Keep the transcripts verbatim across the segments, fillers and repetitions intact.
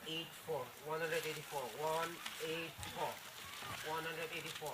eight four, one hundred eighty-four, one eight four, one hundred eighty-four.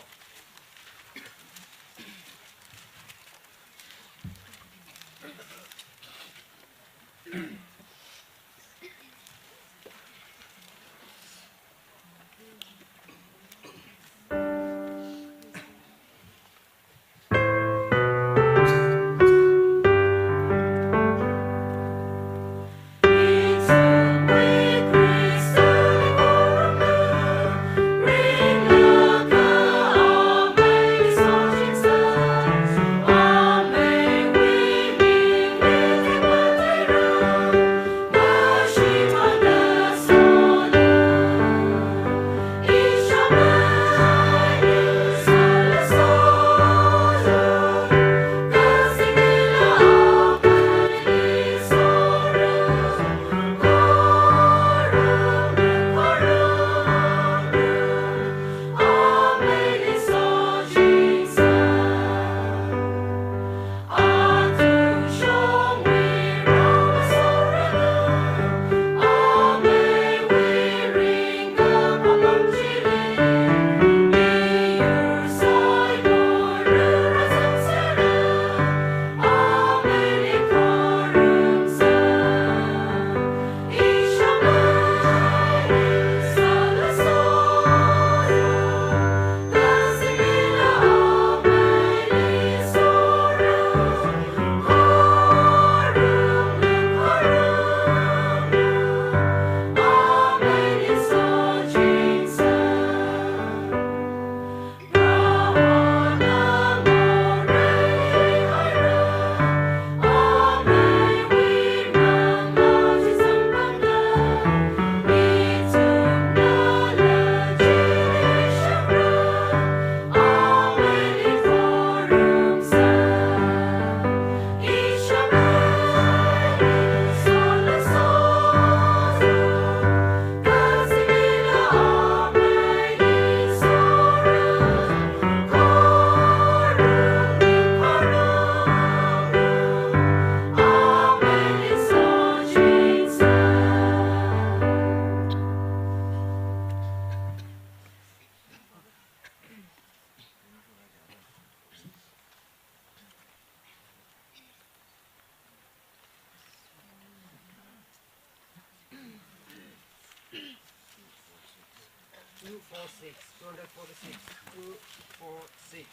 Two four six, two hundred forty-six, two four six.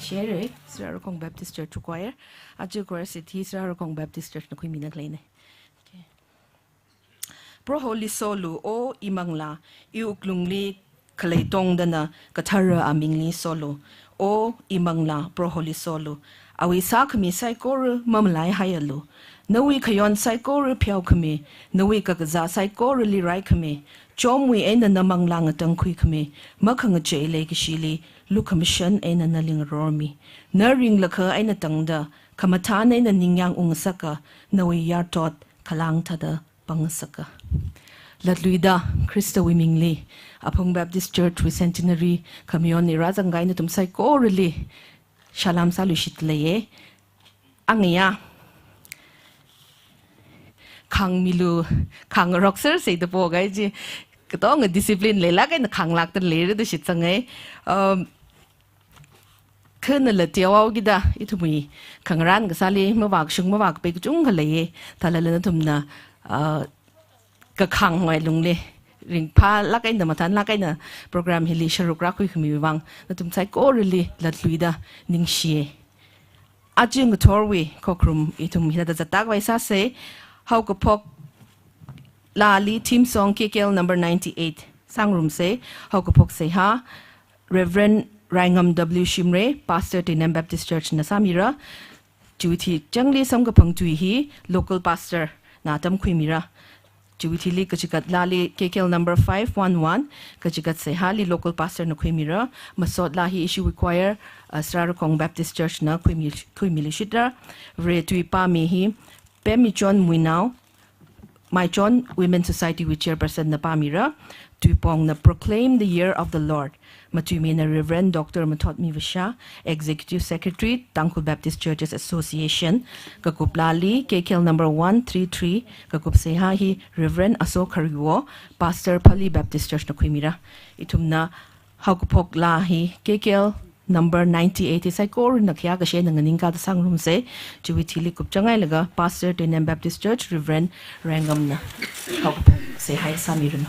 Share, Sararakong Baptist Church Choir. Aja chorus hi Sararakong Baptist Church na khuimina khaleina. Okay. Proholi solu, O imanglā, iwuklungli khalei tongda na kathara amingli solu. O imanglā, Proholi solu. Awui sākhami saikora mamalaihaialu. Nawui khayon saikora pheokhami, nawui kakazā saikorali raikhami, chomwui eina na manglā ngatangkhuikhami, makhangachei leikashili lukhamashan eina nali ngarormi. Na ringlakha eina tangda, khamathān eina ningyāng ungngasaka, nawui yarthot khalāng thāda pangngasaka. Latluida, Khristawui mingli, Aphung Baptist Church wui centenary khamayon eina rāzangkahai nathum saikorali salām sāluishitleiya. Angayā, khāngmilu, khāngaroksersa da pokahai chi, katonga discipline leilāk eina khānglākda leira da shitsangai. Um, khanala teohaokida, ithumwui khangarān kasāli mavākashung mavākapei kachungkha leiya. Thālala nathumna, ah, kakhāngwui lungli ringphālāk eina mathānlāk eina program hili sharuk rākhuikhamiwui vang nathum saikorali latluida ningshiya. Aja ngathorwui khokharum ithum hithāda zattākhavai sāsa. Haokaphok lāli theme song K K L number ninety-eight sāngarumsa. Haokaphok seihā Reverend Raingam W Shimray, Pastor, Teinem Baptist Church na sāmira. Chiwui thili changli samkaphang tui hi local pastor na tamkhuimira. Chiwui thili kachikat lāli K K L number five one one, kachikat seihāli local pastor na khuimira. Masot lā hi ishiwui choir, uh, Sararakong Baptist Church na khuimi, khuimiluishitra. Vare tui pāmi hi Pemichon Muinao, Maichon Women Society wui chairperson na pāmira. Tuipongna Proclaim the Year of the Lord. Matuimina Reverend Doctor Mathotmi Vasha, Executive Secretary, Tangkhul Baptist Churches Association. Kakup lāli K K L number one three three, kakup seihā hi Reverend Aso Kharwiwo, Pastor, Phali Baptist Church na khuimira. Ithumna haokaphok lā hi K K L number ninety-eight hi saikorana khayākashi eina nganingkada sāngarumsa. Chiwui thili kupchang hailaga Pastor, Teinem Baptist Church, Reverend Raingamna haokaphok seihā hi sāmiranu.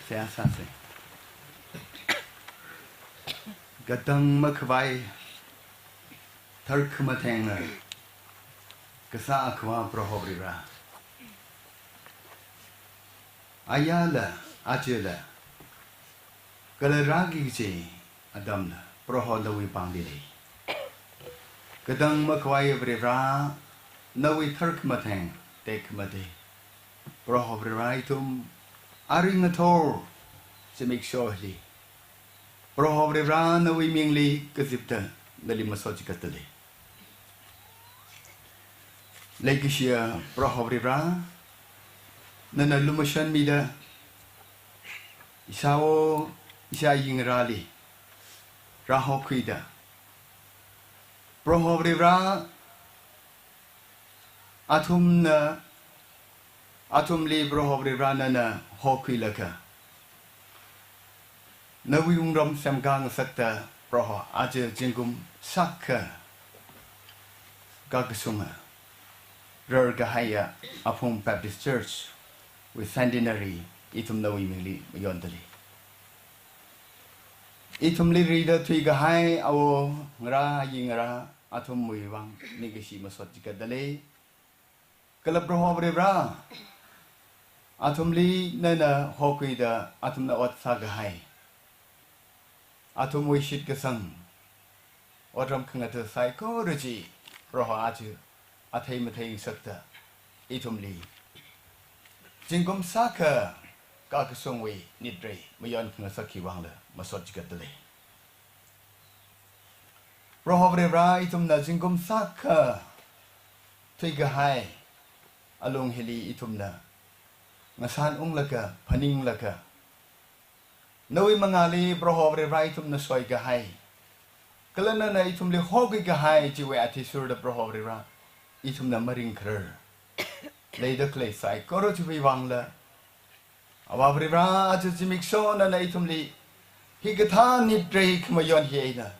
Seihā sāsa. Katang makhavai tharkhamathengna kasā Akhava Proholi rā. Ayala, ajala, kala rāki kachi atamla, Proho nawui pāngli lei. Katang makhavai Varivara, nawui tharkhamatheng tekhamatei, Proho Varivara ithum arui ngathor zimiksho hili, Proho Varivara nawui mingli kazipda nali masot chigatda lei. Leikashiya Proho Varivara, nana lumashanmida, ishāwo, ishāyingarāli rāhokhuida, Proho Varivara, athumna, athumli Proho Varivara nana hokhuilaga, nawui wungram semkā ngasakta, Proho, aja zingkum shākha kakashunga rarkahaiya Aphung Baptist Church wui centenary ithum nawui mingli mayonda lei. Ithumli rida thuikahai awo ngarā, ayingarā athumwui vang ningkashi masot chigatda lei. Kala Proho Varivara, athumli nana hokhuida athumna ot sākahai, athumwui shitkasang otram khangatha saikora chi, Proho aja athei mathei ngasakta, ithumli zingkum shākha kakashungwui nitrei mayon khangasak hi vangla masot chigatda lei. Proho Varivara, ithumna zingkum shākha thuikahai alung hili ithumna ngashan unglaga, phaninglaga, nawui mangāli Proho Varivara ithumna soikahai, kala nana ithumli hokhuikahai chiwui athishurda Proho Varivara, ithumna maringkharar leida khalei saikora chiwui vangla, Avā Varivara, aja zimiksho nana ithumli hikathā nitrei khamayon hi eina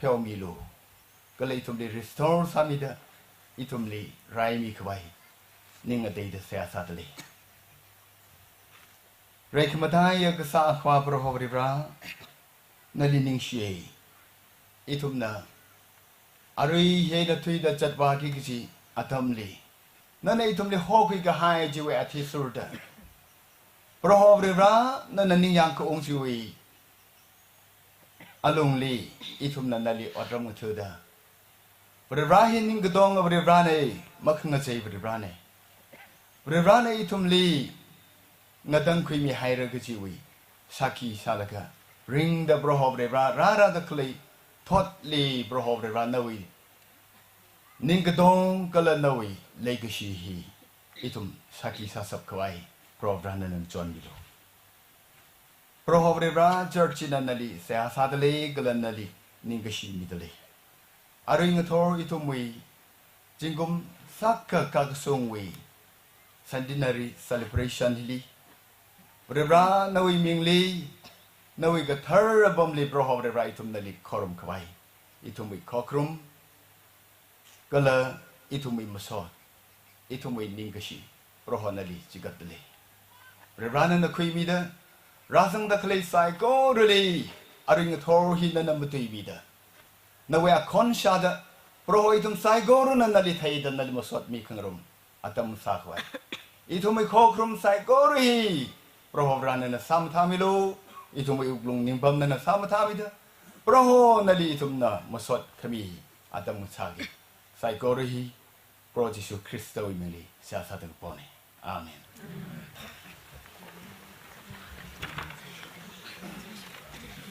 pheomilu. Kala ithumli restore sāmida, ithumli raimi khavai ning ngateida seihā sāda lei. Reikhamathāya Kasā Akhava Proho Varivara, nali ningshiya. Ithumna arui hi eina thuida zatvāki kachi atamli, nana ithumli hokhuikahai chiwui athishurda, Proho Varivara, nana ningyāng kaung chiwui alungli ithumna nali otram ngathada, Varivara hi ningkatong Varivarana, makhangachei Varivarana. Varivarana ithumli ngatangkhuimihaira kachiwui sākhi sālaga, ringda Proho Varivara, rārāda khalei thotli Proho Varivara nawui ningkatong kala nawui leikashi hi ithum sākhi sāshap khavai Proho Varivara nana ngachonmilu. Proho Varivara, church china nali seihā sāda lei kala nali ningkashi mida lei. Arui ngathor ithumwui zingkum shākha kakashungwui centenary celebration hili, Varivara nawui mingli, nawui kathara apamli Proho Varivara ithum nali khorum khavai, ithumwui khokharum kala ithumwui masot, ithumwui ningkashi, Proho nali chigatda lei. Varivara nana khuimida, rāzangda khalei saikorali arui ngathor hi nana matuimida, nawui akhon shāda, Proho ithum saikorana nali theida nali masotmi khangarum atam sākhavai, ithumwui khokharum saikora hi Proho Varivara nana sāmathāmilu, ithumwui wuklung ningpam nana sāmathāmida, Proho nali ithumna masot khami atam sāki. Saikora hi Proho Jishu Khristawui mingli seihā sāda kapona. Amen.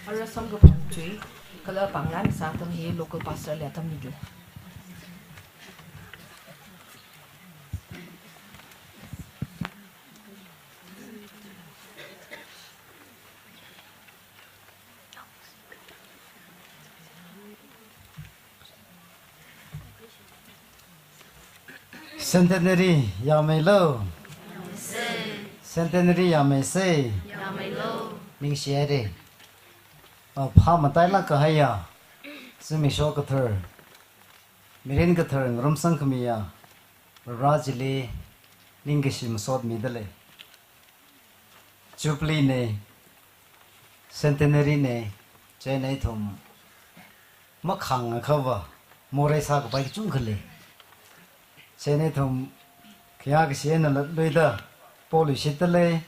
Ara samkaphang tui, kala pānglan sā atam hi local pastor li atam mida lei. Centenary yāmeilu. Centenary yāmeisa. Ningshihaira. A, phāmatailāk kahaiya zimiksho kathar, mirin kathar ngarumsang khamiya Varivara chili ningkashi masot mida lei. Jubilee na, centenary na, chieina ithum makhāng akhava morei sākapai kachungkha lei. Chieina ithum khayā kashi eina latluida, Polu shitale,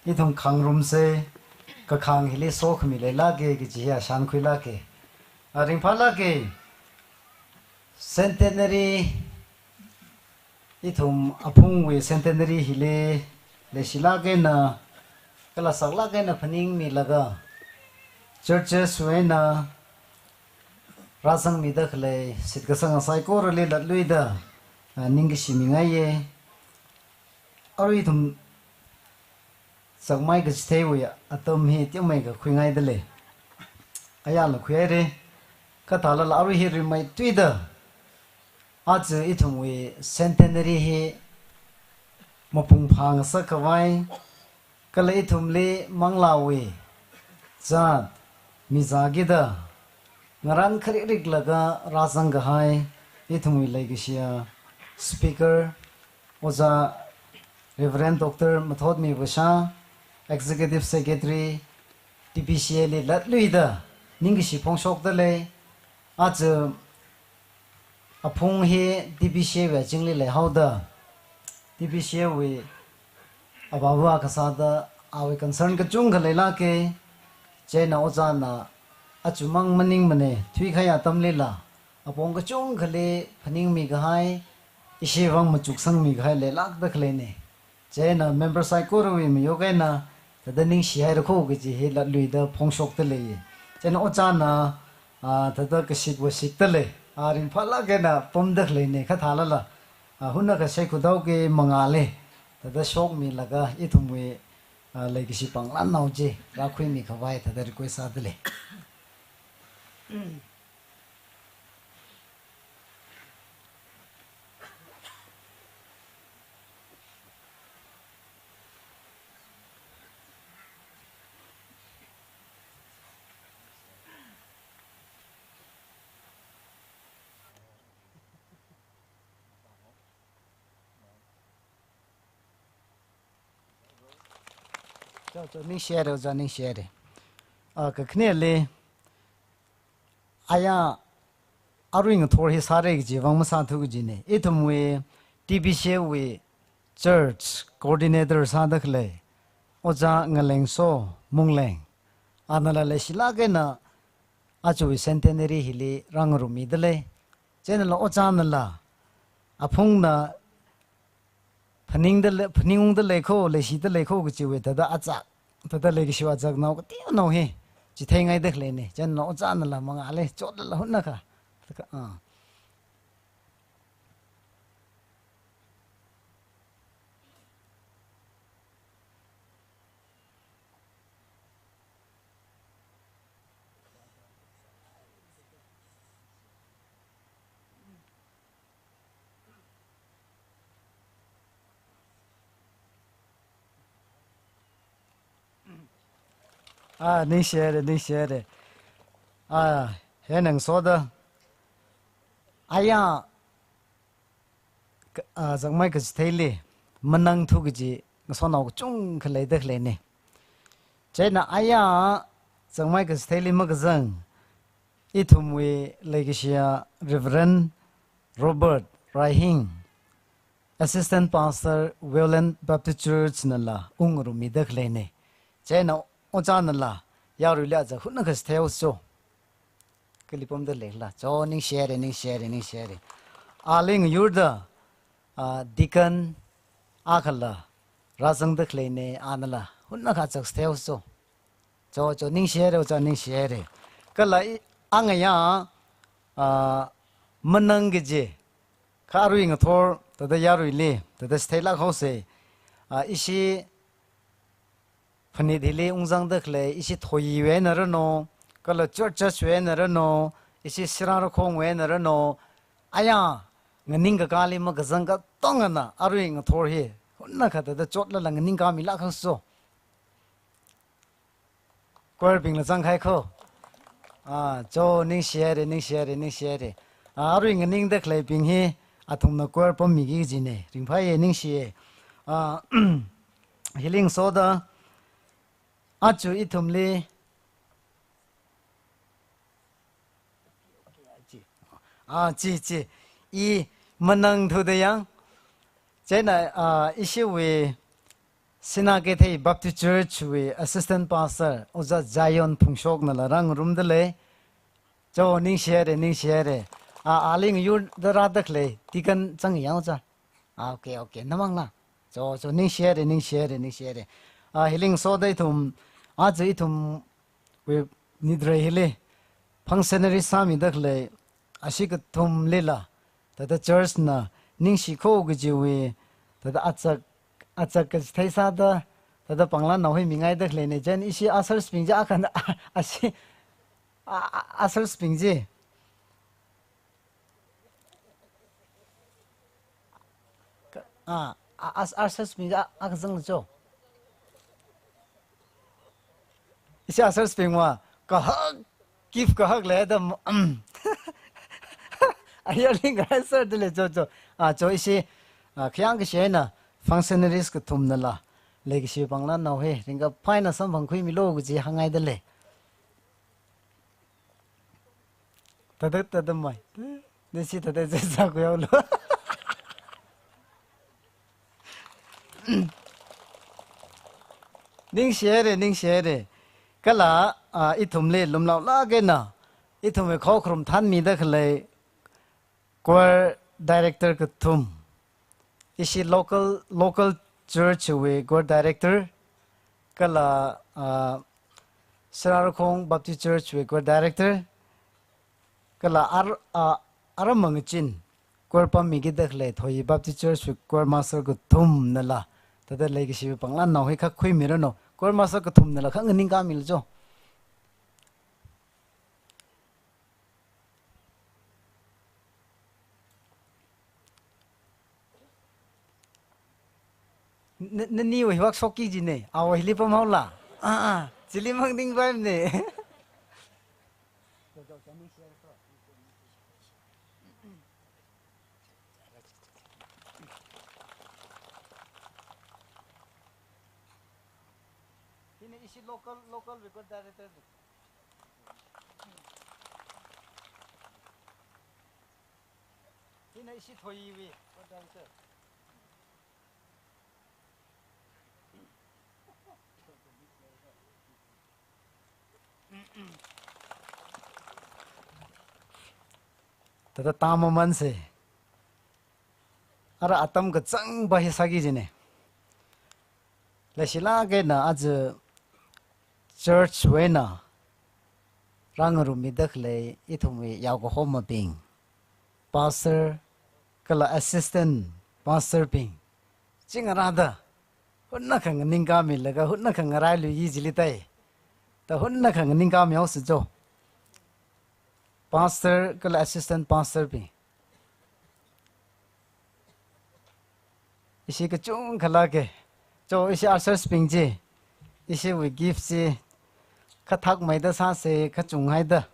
ithum khangarumsa, kakhang hili sokhami leilāka kaji hi ashan khuilāka. A, ringphālāka, centenary, ithum aphungwui centenary hili leishilāk eina, kala saklāk eina phaningmilaga, churches wui eina rāzangmida khalei shitkasanga saikorali latluida, a, ningkashi mingaiya. Arui ithum Zakmai Kachitheiwui atam hi teomeikha khuingaidalei. Ayāla khuihaira, kathālala arui hi rimeithuida, aja ithumwui centenary hi mapung phāngasak khavai, kala ithumli manglāwui zat mizākida ngarān kharikriklaga rāzang kahai, ithumwui leikashiya speaker, Ojā Reverend Doctor Mathotmi Vashā, Executive Secretary, T B C A li latluida ningkashi phongshokdalei. Aja aphung hi T B C A wui azingli leihaoda, T B C A wui avāva kasāda awui concern kachungkha leilāka. Chieina ojāna achumang maningmana, thuikahai atamlila apong kachungkhali phaningmi kahai, ishi vang machuksangmi kahai leilākda khaleina. Chieina member saikorawui mayok eina thāda ningshihaira kho kaji hi latluida phongshokdalei. Chieina ojāna, a, thāda kashik vāshikdalei, a, ringphālāk eina pamda khaleina, kathālala, a, hunakha shaikhut haoki mangāli thāda shokmilaga ithumwui, a, leikashi pānglan nao chi rākhuimi khavai thāda request sādalei. Cho, cho, ningshihaira, ojā ningshihaira. A, kakhaneli, aya, arui ngathor hi sāra kaji vang masāthu kajina. Ithumwui T B C A wui church coordinator sāda khalei Ojā Ngalengso Mungleng, anala leishilāk eina ajawui centenary hili rāngarummidalei. Chieina ojānala aphungna phaningdalei, phaningungdalei kho, leishidalei kho kajiwui thāda azak, thāda leikashiwui azaknao kateonao hi chitheingaida khaleina. Chieina ojānala mangāli chotlala hunakha, thākha, a. A, ningshihaira, ningshihaira. A, he nang soda. Aya, ka-, a, Zakmai Kachitheili manangthu kaji ngasonao kachungkha leida khaleina. Chieina aya Zakmai Kachitheili makazang, ithumwui leikashiya Reverend Robert Raihing, Assistant Pastor, Viewland Baptist Church nala ungngarummida khaleina. Chieina ojānala yaruili azak hunakha chitheihaosa. Kali pamdaleila. Cho, ningshihaira, ningshihaira, ningshihaira. Ali ngayurda, a, deacon akhala rāzangda khaleina, anala hunakha azak chitheihaosa. Cho, cho, ningshihaira, ojā ningshihaira. Kala i, angaya, a, manang kaji, kha arui ngathor, thāda yaruili, thāda chitheilāk haosa. A, ishi phanit hili ungzangda khalei, ishi thoyiwui eina rano, kala church, church wui eina rano, ishi sirarakhongwui eina rano, aya, nganingkakāli makazang katongana, arui ngathor hi hunakha thāda chotlala nganingkāmilāk haosa. Choir bingla zangkahai kho. A, cho, ningshihaira, ningshihaira, ningshihaira. A, arui nganingda khaleibing hi athumna choir pammiki kajina. Ringphāya, ningshiya. A, hili ngasoda, aja ithumli, a, chi, chi, i manangthuda yang. Chieina, a, ishiwui Sinakeitheia Baptist Church wui Assistant Pastor, Ojā Zion Phungshoknala rāngarumda lei. Cho, ningshihaira, ningshihaira. A, ali ngayurda rāda khalei, deacon zangya ojā. A, okay, okay. Namangla. Cho, cho, ningshihaira, ningshihaira, ningshihaira. A, hili ngasoda ithum, aja ithumwui nidrei hili functionary sāmida khalei, ashi kathumlila, thāda church na ningshi kho kajiwui, thāda achak, achak kachitheisāda, thāda panglan nao hi mingaida khaleina. Chieina ishi ushers bing chi akha, ashi, a, a, ushers bing chi. Ka-, a, a, as-, ushers bing a, akha zanglu cho. Ishi ushers bingva, kahak, gift kahak leida, um. Ayarli ngarāisāda lei cho, cho. A, cho ishi, a, khayang kashi eina, functionaries kathumnala, leikashi panglan nao hi, ringkaphā eina samphangkhuimilu kaji hāngngaida lei. Thāda, thāda mai. Nisi thāda zazakhuihaolu. Ningshihaira, ningshihaira. Kala, a, ithumli lumlaolāk eina, ithumwui khokharum thanmida khalei choir director kathum. Ishi local, local church wui choir director, kala, ah, Sarakhong Baptist Church wui choir director, kala ar-, ah, aram mangachin choir pammikida khalei Thoyi Baptist Church wui choir master kathumnala, thāda leikashi panglan nao hi kha khuimiranu, choir master kathumnala kha nganingkāmilu cho. N-, n-, naniwui workshop ki jine, awui hili pamhaola. A, a, chili mang ningvaimane. Hina ishi local, local record director. Hina ishi Thoyiwui, what director? Thāda tamamansa. Ara atam kachangva hi sāki jine. Leishilāk eina aja church wui eina rāngarummida khalei ithumwui yaokahomabing, pastor kala assistant pastor bing, chingarāda, hunnakha nganingkāmilaga, hunnakha ngarailuiki jili tai. Thāda hunnakha nganingkāmihaosa cho. Pastor kala assistant pastor bing. Ishi kachungkha lāka. Cho ishi ushers bing chi, ishiwui gift chi, kha thakmeida sāsa, kachunghaida.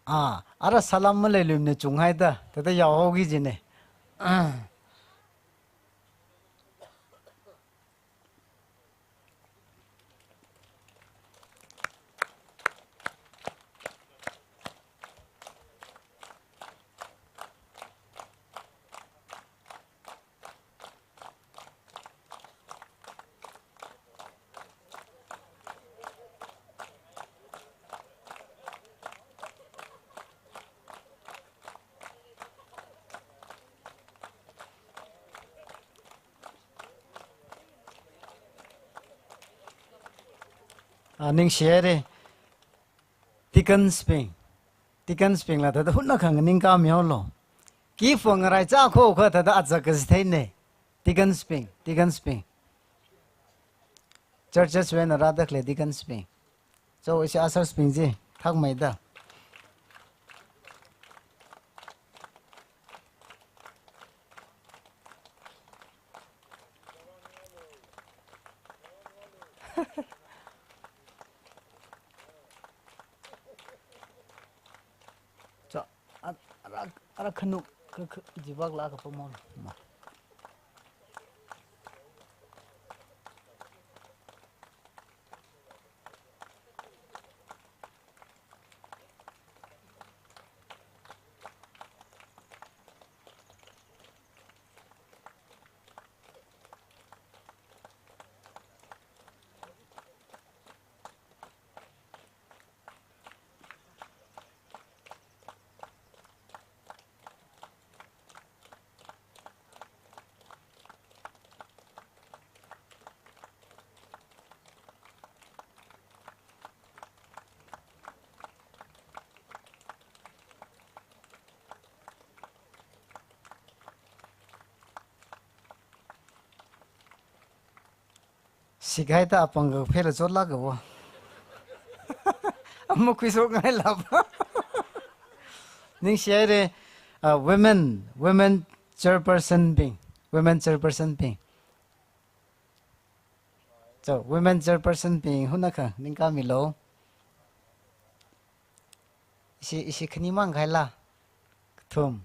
A, ara salam maleiluimane chunghaida, thāda yaohaoki jine. A. A, ningshihaira. Deacons bing. Deacons bingla thāda hunnakha nganingkāmihaolu. Gift va ngaraichā kho kha thāda aja kachitheina. Deacons bing, deacons bing. Churches wui eina rāda khalei deacons bing. Cho ishi ushers bing chi, thakmeida. Cho, a, ara, ara khanuk, kha, kha, jibak la kapamon. Ma. Tikhaida apāng kaphela chotlāka wo. Amu khuisok ngailap. Ningshihaira, uh, women, women chairperson bing, women chairperson bing. So, women chairperson bing hunakha ningkāmilu. Ishi, ishi khani mang khaila. Kathum.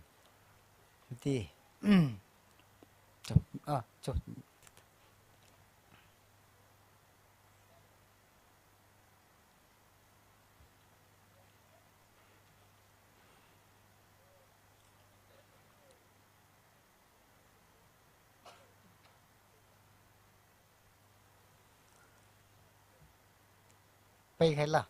Ti. Chop, ah, chop. Pai khaila.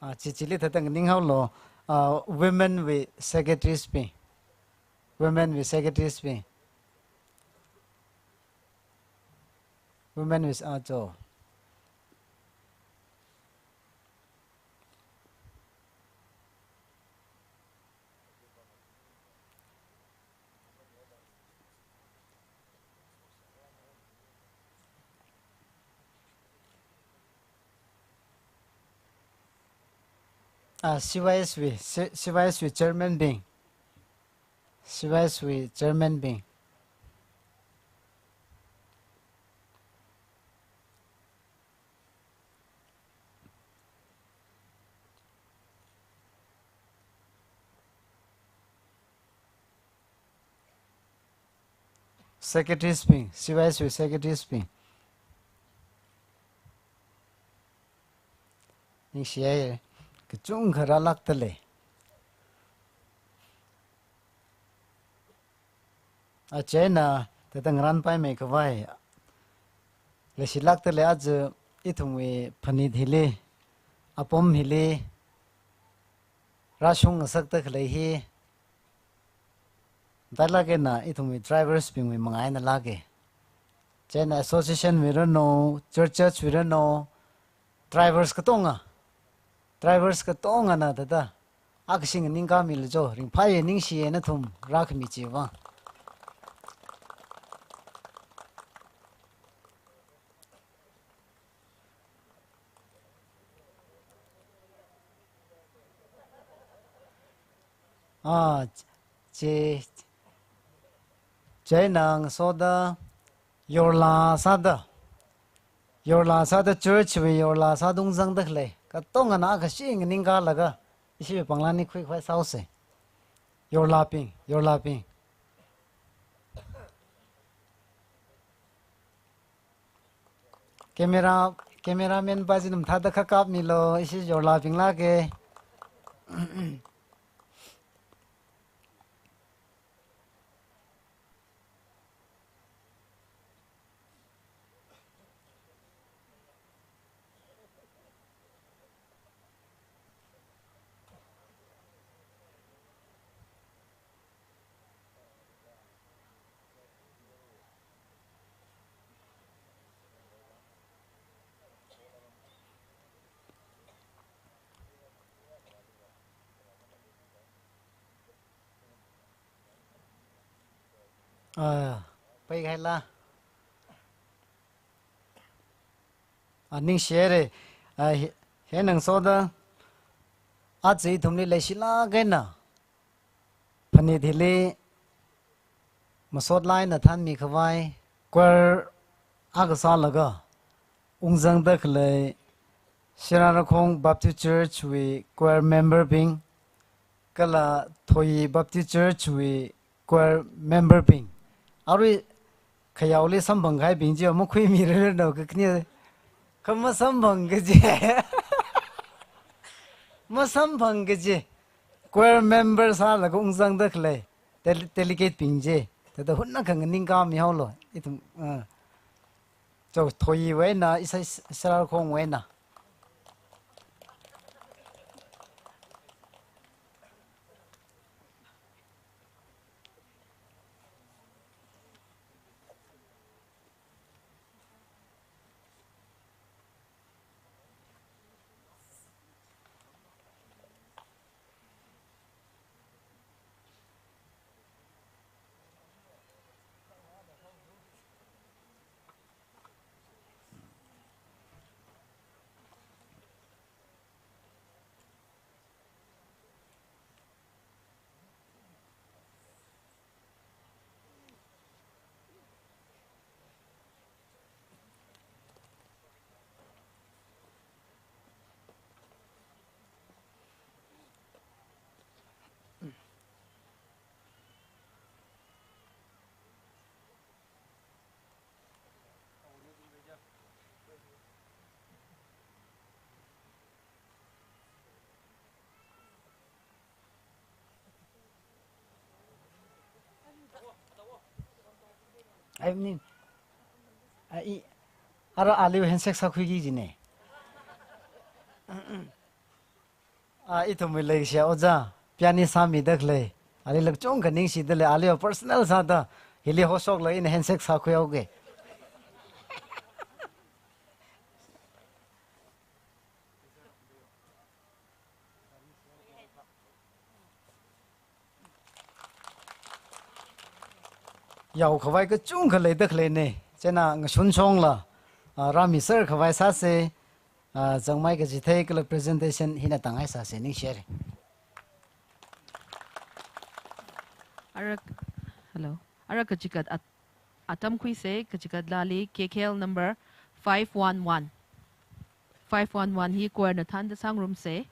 Ah, chi chili thatang ninghaolu, ah, women wui secretaries bing. Women wui secretaries bing. Women wui, ah, cho. Ah, C Y S wui, C-, C Y S wui chairman bing. C Y S wui chairman bing. Secretaries bing, C Y S wui secretaries bing. Ningshihai, kachungkha rālākdalei. Achina, tata ngaranpaimei khavai. Leishilākdalei aja ithumwui phanit hili, apam hili, rāshung ngasakda khalei hi. Matailāk eina ithumwui drivers bingwui manga eina lāka. Chieina association wui ranu, church, church wui ranu, drivers katonga. Drivers katongana tata. Akha sing nganingkāmilu jo, ringphāya ningshiya nathum rākhami chiwui vang. Ah, chi, chieina ngasoda, yorla sāda. Yorla sāda church wui yorla sāda ungzangda khalei. Katongana akha sing nganingkālaga, ishi pāngla nikhui khavai sāhaosa. Yorlabing, yorlabing. Camera, cameraman pa chi namathāda kha kapmilu, ishi yorlabing lāka. Ah, pai khaila. Ah, ningshihaira. Ah, hi, hi ngasoda. Aja ithumli leishilāk eina phanit hili masot lāk eina thanmi khavai, choir akha sālaga, ungzangda khalei, Sirarakhong Baptist Church wui choir member bing, kala Thoyi Baptist Church wui choir member bing. Arui khayaoli samphang kahaibing chi makhuimiranu kakhane. Kha masamphang kaji. Masamphang kaji. Choir member sālaga ungzangda khalei. Del-, delegate bing chi. Tata hunakha nganingkāmihaolu. Ithum, ah. Cho Thoyiwui eina, isa is-, Sirarakhongwui eina. I mean, a, i, ara aliwui handshake sākhuiki jine. A, ithumwui leishiya ojā, pianist sāmida khalei. Ali lāk chungkha ningshida lei, aliva personal sāda, hili hoshokla ina handshake sākhuihaoke. Yaokhavai kachungkha leida khaleine. Chieina ngashun shongla, a, rāmiser khavai sāse, a, zangmai kachithei kala presentation hina tāngai sāse, ningshire. Ara, hello. Ara kachikat at-, atam khuise, kachikat lali K K L number five one one. Five one one hi choir na thānda sāngarumse.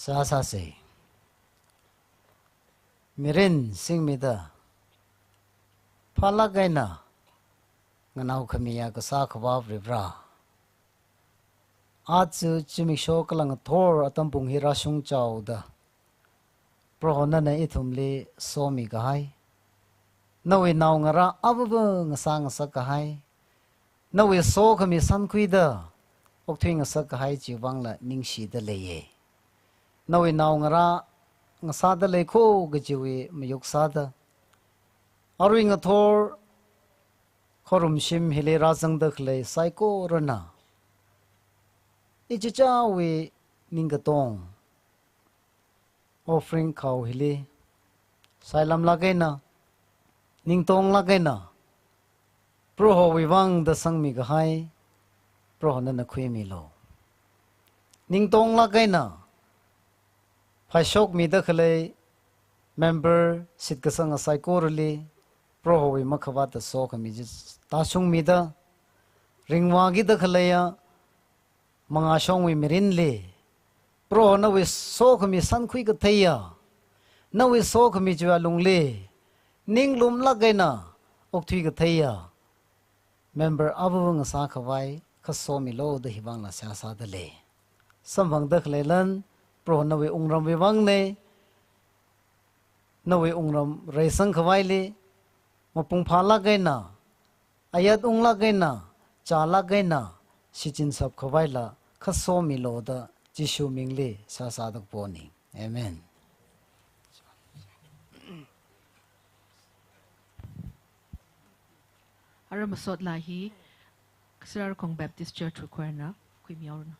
Seihā sāsa. Mirin singmida phālāk eina nganao khamiya kasā Akhavā Varivara, aja zimiksho kala ngathor atam pung hi rāshung chaoda, Proho nana ithumli somi kahai, nawui naongarā avava ngasā ngasak kahai, nawui sokhami sankhuida okthui ngasak kahai chiwui vangla ningshida leiya. Nawui naongarā ngasāda leikho kajiwui mayuk sāda, arui ngathor khorumshim hili rāzangda khalei saikorana ichichāwui ningkatong offering khao hili sailamlāk eina, ningtonglāk eina, Prohowui vang da sangmi kahai, Proho nana khuimilu. Ningtonglāk eina phaishokmida khalei member shitkasanga saikorali Prohowui makhavāta sokhami chi tāshungmida, ringvākida khaleiya mangāshongwui mirinli, Proho nawui sokhami sankhui katheiya, nawui sokhami chiwui alungli ninglumlāk eina okthui katheiya member avava ngasā khavai khasomilu da hi vangla seihā sāda lei. Samphangda khalei lan, Proho nawui wungramwui vangna, nawui wungram reisang khavaili mapung phālāk eina, ayat unglāk eina, chālāk eina, shichinshap khavaila khasomilu da Jishu mingli seihā sāda kapona. Amen. Ara masot laa hi Kasararkhong Baptist Church wui choir na khuimihaoranu.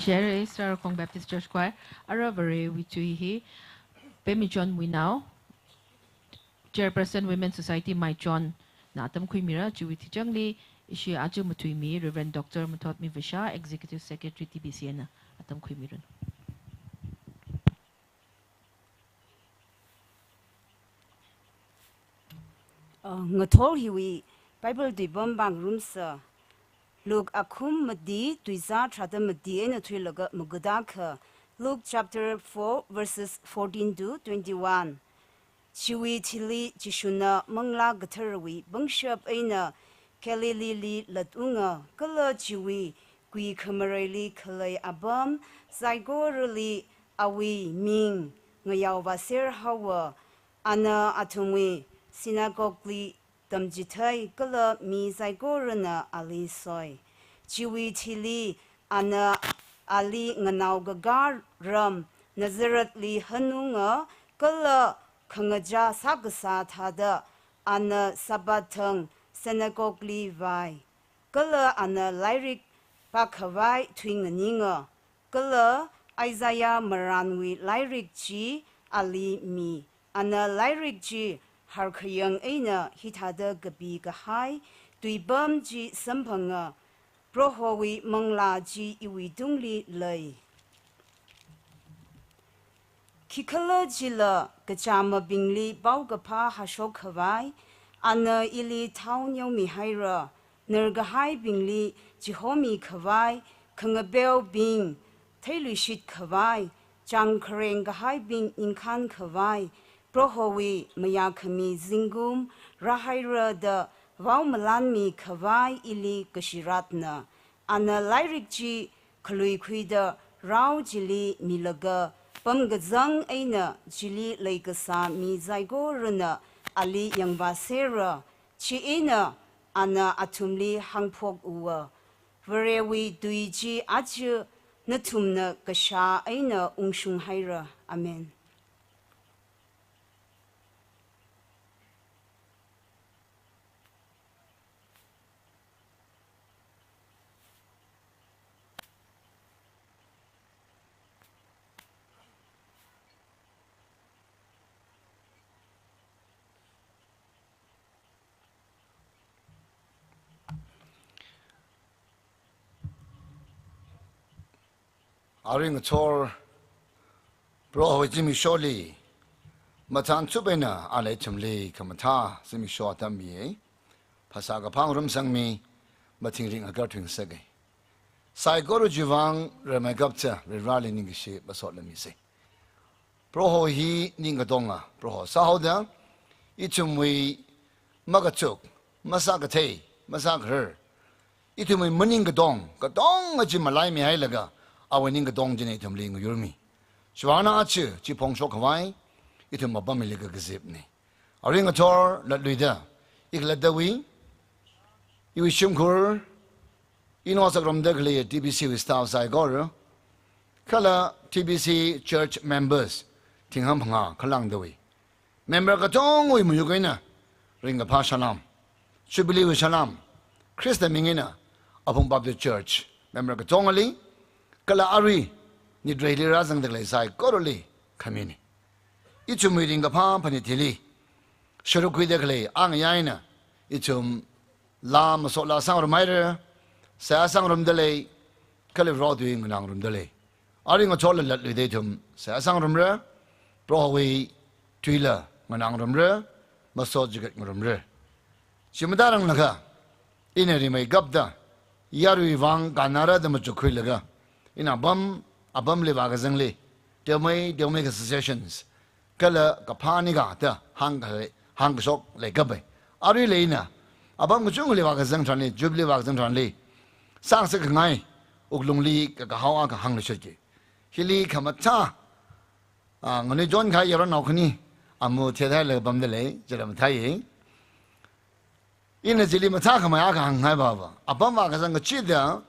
Share Sarakhong Baptist Church Choir, ara Varewui tui hi, Pemichon Winao, Chairperson Women Society Maichon na atam khuimira, chiwui thichangli ishi aja matuimi Reverend Doctor Muthotmi Vasha, Executive Secretary T B C A na atam khuimiranu. Uh, ngathor hiwui Bible tuipam pāngarumsa. Luke akhum mati, tuizā tharāda mati eina thuilaga magada kha. Luke chapter four, verses fourteen to twenty-one. Chiwui thili Jishuna Manglā Katharawui pangshap eina Galileeli latunga, kala chiwui kuikhamareili khalei apam saikorali awui ming ngayao vāser haowa. Ana athumwui synagogueli tamchithei, kala mi saikorana ali soi. Chiwui thili ana ali nganaokakā ram Nazarethli hanunga, kala khangachā sākasā thāda ana Sabbath thang synagogueli vāi. Kala ana lairik pākhavai thuinganinga, kala Isaiah marānwui lairik chi ali mi. Ana lairik chi harkhayang eina hithāda kapi kahai tuipam chi samphanga, Prohowui manglā chi iwui tungli lei. Khikhalajila kachāmabingli paokaphā hāshok khavai, ana ili thao neomihaira, narkahaibingli chihomi khavai, khangapeobing theiluishit khavai, changkhareng kahaibing ningkhān khavai, Prohowui mayākhami zingkum rāhaira da vaomalanmi khavai ili kashiratna. Ana lairik chi khaluikhuida rao chili milaga, pamkazang eina chili leikasā mi saikorana ali yangvāsera. Chieina ana athumli hāngphok uwa. Varewui tui chi aja nathumna kashā eina ungshung haira. Amen. Arui ngathor Prohowui zimiksholi mathān tsup eina ana ithumli khamathā zimiksho atam miya. Phasā kaphā ngarumsangmi, mathingrik ngakarthuisekai. Saikora chiwuivang rimeikap cha Varivarali ningkashi masot lamisa. Proho hi ningkatonga Proho sāhaoda, ithumwui makachuk, masākathei, masākharar, ithumwui maningkatong katonga chi malaimihailaga, awui ningkatong china ithumli ngayurmi. Chiwuivangna aja chi phongshok khavai ithum apam hili kakazipna. Arui ngathor latluida, ikhalattawui, iwui shimkhur, ina ngasakrumda khalei T B C wui staff saikora, kala T B C church members thingham phangā khalangdawui, member katongwui mayuk eina ringkaphā salam, Jubilee wui salam, Khrista ming eina Aphung Baptist Church member katongali, kala arui nitreili rāzangda khalei saikorali khamina. Ithumwui ringkaphā phanit hili sharuk khuida khalei angayā eina ithum laa masot laa sāngarumhaira, seihā sāngarumda lei, kala Proho tui nganāngarumda lei. Arui ngathor latluida ithum seihā sāngarumra, Prohowui tuila nganāngarumra, masot chigat ngarumra. Chi matāranglakha, ina rimeikapta, yaruiwui vang kannara da machukkhuilaga, ina apam, apamli vākazangli, teomei, teomeikha suggestions, kala kaphā nikha da hāngkahai, hāngkashok leikapai. Aruila ina apam kachungkhali vākazang tharanli, Jubilee vākazang tharanli, sāngasak khangai wuklungli kakahao akha hāngluishitki. Hili khamathā, ah, nganuichon kahai yaronnao khani, amu thethailaga pamda lei, chila mathāi. Ina chili mathākhamei akha hāngngai baba. Apam vākazang kachida,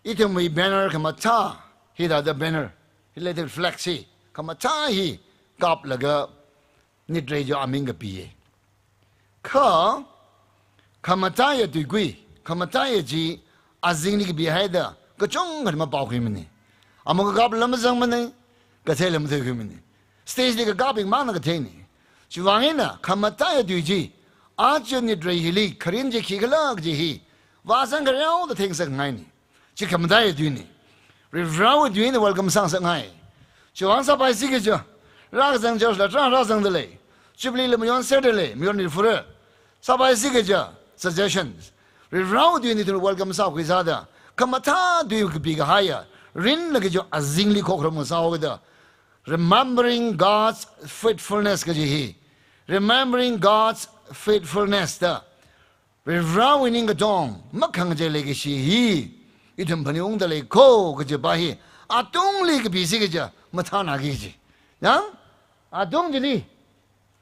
ithumwui banner khamathā, hithāda banner, hithāda flag chi khamathā hi kaplaga nitrei chiwui aming kapiya. Kha, khamathāya tuikui, khamathāya chi azingli kapihaida, kachungkha mapaokhuimana. Amang kakapla mazangmana, katheila matheikhuimana. Stage li kakapbing mangna katheina. Chiwuivang eina khamataiya tui chi, aja nitrei hili kharin chi khikhala kaji hi vāzang khareo da thengsakngaina. Chi khamataiya tuina. Varivarawui tui eina welcome sāngasakngai. Chiwuivang sāpaisi kaja, rākazang church la tarā rāzangda lei. Jubilee la mayonserda lei, mayonrifura. Sāpaisi kaja, suggestions. Varivarawui tui eina ithum welcome sākhui sāda, khamathā tui kapikahaiya, rinlaga chi azingli khokharum ngasāhaoda, remembering God's faithfulness kaji hi. Remembering God's faithfulness da. Varivarawui ning katong makhangachei leikashi hi ithum phaningungda lei kho kajipa hi atungli kapisi kaja mathānaki kaji. Yang, atung chili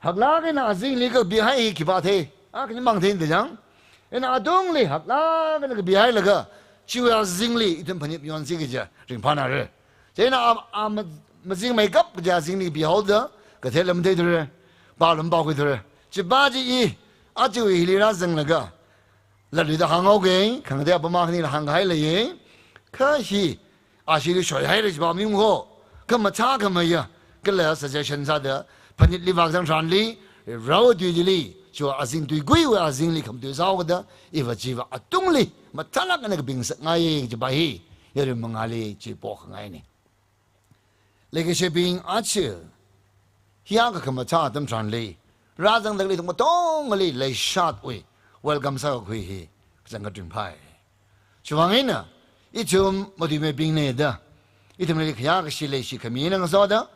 haklāk eina azingli kapihai hi khipā thei, a khani mang theida yang. Eina atungli haklāk eina kapihailaga chiwui azingli ithum phanit yonsi kaja ringphānara. Chieina a, a ma-, mazingmeikap kaja azingli pihaoda, katheila matheithura, pāla mapaokhuithura. Chipa chi i, aja hili rāzanglaga, latluida hānghaoga, khangatei apam akhanila hāngkahai leiya. Kha hi, ashili shoihaira chipa ming ho. Kha mathā khamayā, kala suggestion sāda, phanitli vākazang tharanli, Varivarawui tui chili, chiwui azing tuikuiwui azingli khamatui sāhaoda, iva chiva atungli mathālāk eina kapingasakngaiya kajipa hi, yarui mangāli chi pokhangaina. Leikashibing, aja hiyākha khamathā atam tharanli, rāzangda khalei ithum katongali leishatwui welcome sākakhui hi kachangkhat ringphāi. Chiwuivang eina, ithum matuimeibingna da, ithumli khayākashi leishi khami eina ngasoda,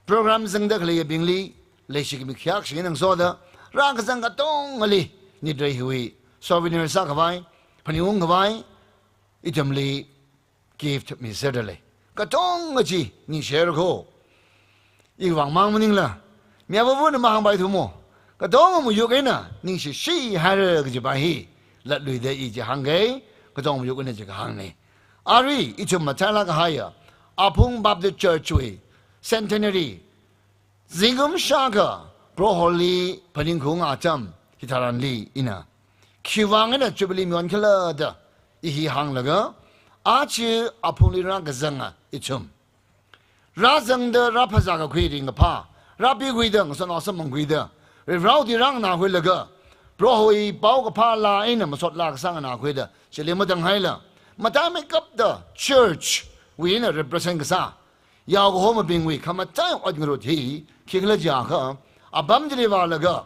program zangda khaleibingli leishi khami khayākashi eina ngasoda, rākazang katongali nitrei hiwui souvenir sākhavai, phaningungkhavai, ithumli gift miserda lei. Katonga chi ningshira kho. Iwui vang mang maningla, mi avāvana mahāngpaithumo. Katonga mayuk eina ningshishihaira kajipa hi latluida i chi hāngga, katonga mayuk eina chi kahāngna. Arui ithum mathālāk kahaiya Aphung Baptist Church wui centenary zingkum shākha Proholi phaningkhui atam hitharanli ina, khiwuivang eina Jubilee mayonkhala da i hi hānglaga, aja aphungli rākazanga ithum, rāzangda rāphazā kakhui ringkaphā, rāpikhuida ngasotnao samphangkhuida, Varivarawui tui rānganākhuilaga, Prohowui paokaphā laa eina masot laa kasā nganākhuida, chili matanghaila, mataimeikapta church wui eina represent kasā yaokahomabingwui khamataiya ot ngarut hi khikhala jiakha, apam chili vālaga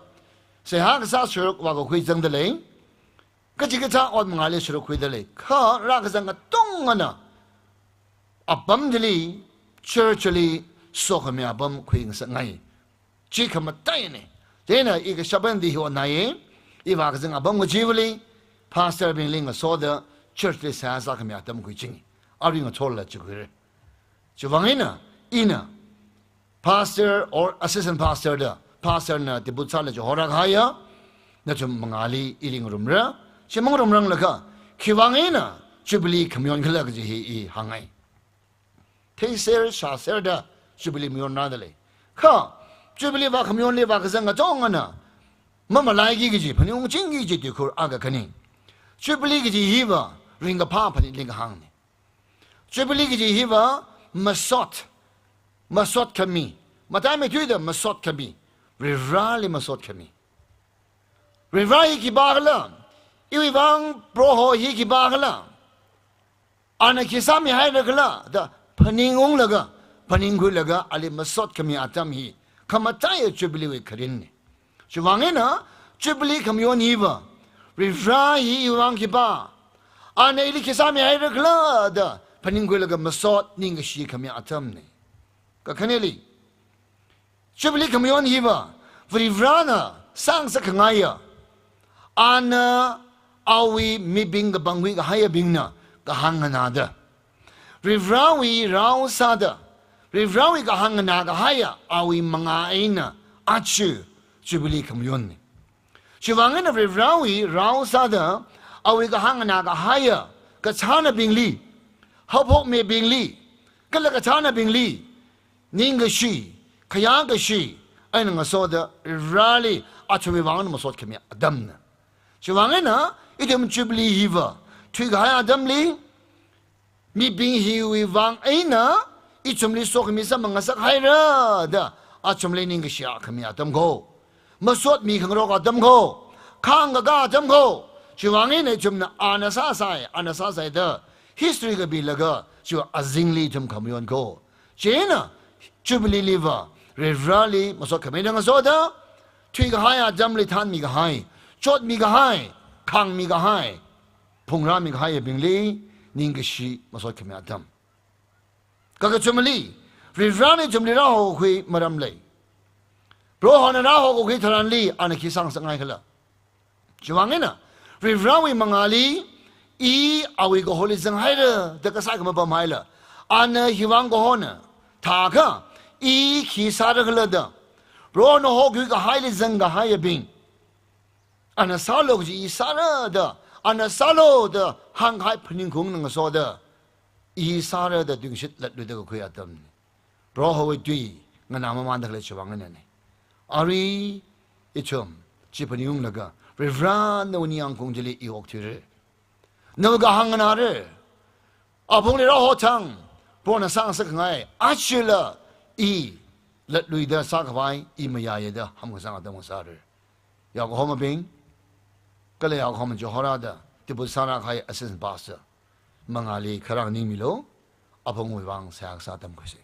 seihā kasā sāruk vākakhui zangda lei, kachikathā ot mangāli sārukkhuida lei. Kha rākazang katongana apam chili, church li sokhami apam khuingasakngai. Chi khamataina. Chieina i kashapandi hi otnai, i vākazang apam kachivali, pastor bingli ngasoda, church li seihā sākhami atam khuichinga. Arui ngathorla chi khuira. Chiwuivang eina, ina pastor or assistant pastor da, pastor na debut sālaga chihorākahaiya nathum mangāli ili ngarumra. Chi mangarumranglakha, khiwuivang eina Jubilee khamayonkhala kaji hi i hāngngai. Theiser, shāserda Jubilee mayonrāda lei. Kha, Jubilee vākhamayonli vākazang katongana mamalaiki kaji, phaningungchingki kaji tuikhur akha khani. Jubilee kaji hiva ringkaphā phanitli kahāngna. Jubilee kaji hiva masot, masot khami, mataimeithuida masot khami, Varivarali masot khami. Varivara hi khipākhala, iwui vang Proho hi khipākhala, ana khi sāmihairakhala da phaningunglaga, phaningkhuilaga ali masot khami atam hi khamataiya Jubilee wui kharinna. Chiwuivang eina Jubilee khamayon hiva, Varivara hi iwui vang khipā, ana ili khi sāmihairakhala da phaningkhuilaga masot ningkashi khami atamna. Kakhaneli, Jubilee khamayon hiva, Varivarana sāngasak khangaiya, ana awui mibing kapangkhui kahaiyabingna kahāng nganāda, Varivarawui rao sāda, Varivarawui kahāng nganā kahaiya awui mangā eina aja Jubilee khamayonna. Chiwuivang eina Varivarawui rao sāda, awui kahāng nganā kahaiya kachānabingli, haophokmibingli, kala kachānabingli ningkashi, khayākashi eina ngasoda Varivarali athumwui vang masot khami atamna. Chiwuivang eina ithum Jubilee hiva thuikahai atamli, mibing hiwui vang eina ithumli sokhami sāmangasak haira da athumli ningkashi khami atam kho, masotmi khangarok atam kho, khāngkakā atam kho. Chiwui vang eina ithumna ana sāsai, ana sāsai da history kapilaga chiwui azingli ithum khamayon kho. Chieina Jubilee liva Varivarali masot khamina ngasoda, thuikahai atamli thanmi kahai, chotmi kahai, khāngmi kahai, phungrāmi kahaiyabingli ningkashi masot khami atam. Kakathumali, Varivarana ithumli rāhokhui maram lei. Prohona rāhokhui tharanli ana khi sāngasakngai khala? Chiwui vang eina, Varivarawui mangāli, i awui kaholi zanghaira da kasā khamapam haila, ana hiwui vang kahona thākha, i khi sāra khala da Prohona hokhui kahaili zangkahaiyabing, ana sālu kaji i sāra da, ana sālu da hāngkahai phaningkhaung eina ngasoda, i sāra da tuingashit latluida kakhui atamna. Prohowui tui nganāmamānda khalei chiwui vang einana. Arui ithum chi phaningunglaga, Varivara nawui ningyāngkaung chili i okthuira. Nawui kahāng nganāra. Aphungli rāhothang, Prohona sāngasakngai, achila i latluida sākhavai, i mayāya da hamkasang atam ngasāra. Yaokahomabing, kala yaokahoma Johora da debut sārākahai assistant pastor mangāli kharā nganingmilu, aphungwui vang seihā kasā tamkhuisa.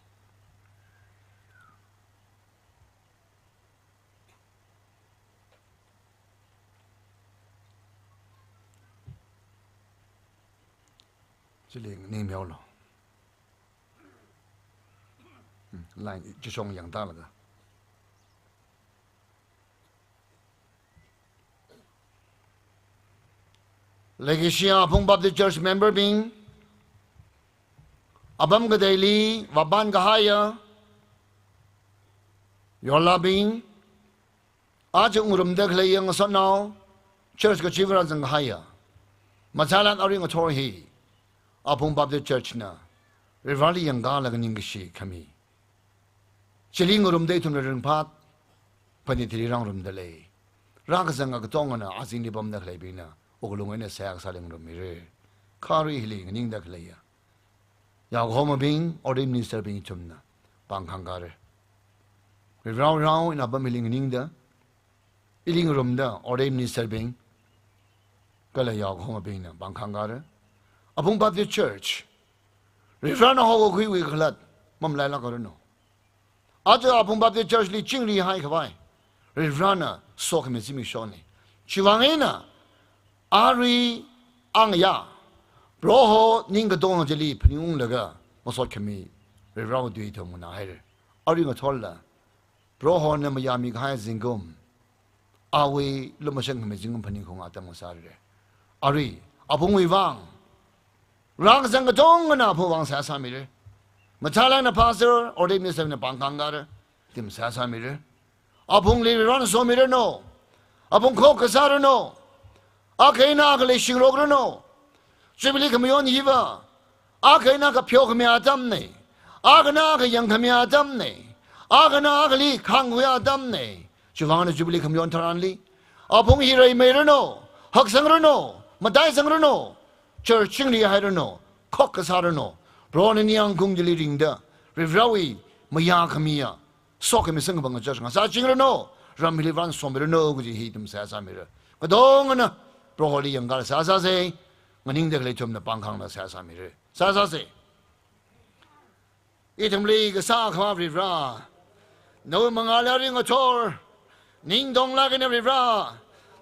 Chili nganingmilu. Hmm, line chishong yangtālaga. Leikashiya Aphung Baptist Church member bing, apam kateili vāpankahaiya yorlābing, aja ngarumda khaleiya ngasotnao, church kachiva̱ rāzangkahaiya, mathālāk arui ngathor hi Aphung Baptist Church na Varivarali yangkalaga ningkashi khami, chili ngarumda ithumna ringphāt, phanit hili rāngarumda lei. Rākazanga katongana azingli pamda khaleibingna wuklung eina seihā kasāli ngarummira. Kha arui hili nganingda khaleiya yaokahomabing, ordained minister bing ithumna pāngkhāngkara. Varivarāwui rao eina apam hili nganingda, ili ngarumda ordained minister bing kala yaokahomabingna pāngkhāngkara. Aphung Baptist Church, Varivarana hokhuiwui kakhalat mamalailākaranu. Aja Aphung Baptist Church li chingri haikhavai Varivarana sokhami zimikshona. Chiwui vang eina arui angayā Proho ning katonga chili phaningunglaga masot khami Varivarāwui tui ithum nganāhaira. Arui ngathorla Prohona mayāmi kahai zingkum, awui lumashan khami zingkum phaningkhaung atam ngasāra. Arui aphungwui vang rākazang katongana aphungwui vang seihā sāmira. Mathālākna pastor, ordained minister na pāngkhāngkara, ithum seihā sāmira. Aphungli Varivarana somiranu. Aphung khokkha sāranu. Akha eina akha leishingrokranu. Jubilee khamayon hiva akha eina akha pheokhami atamna. Akha eina akha yangkhami atamna. Akha eina akhali khāngkhui atamna. Chiwui vang eina Jubilee khamayon tharanli aphung hi reimeiranu, haksangranu, mataizangranu, church chingri hairanu, khokkha sāranu. Prohona ningyāngkaung chili ringda, Varivarāwui mayākhamiya sokhami samkaphang church ngasāchingranu, ram hili Varena somiranu kaji hi ithum seihā sāmira. Katongana Proholi yangkala seihā sāsa, nganingda khalei ithumna pāngkhāngda seihā sāmira. Seihā sāsa. Ithumli kasā akhama Varivara, nawui mangāli arui ngathor ning katonglāk eina Varivara,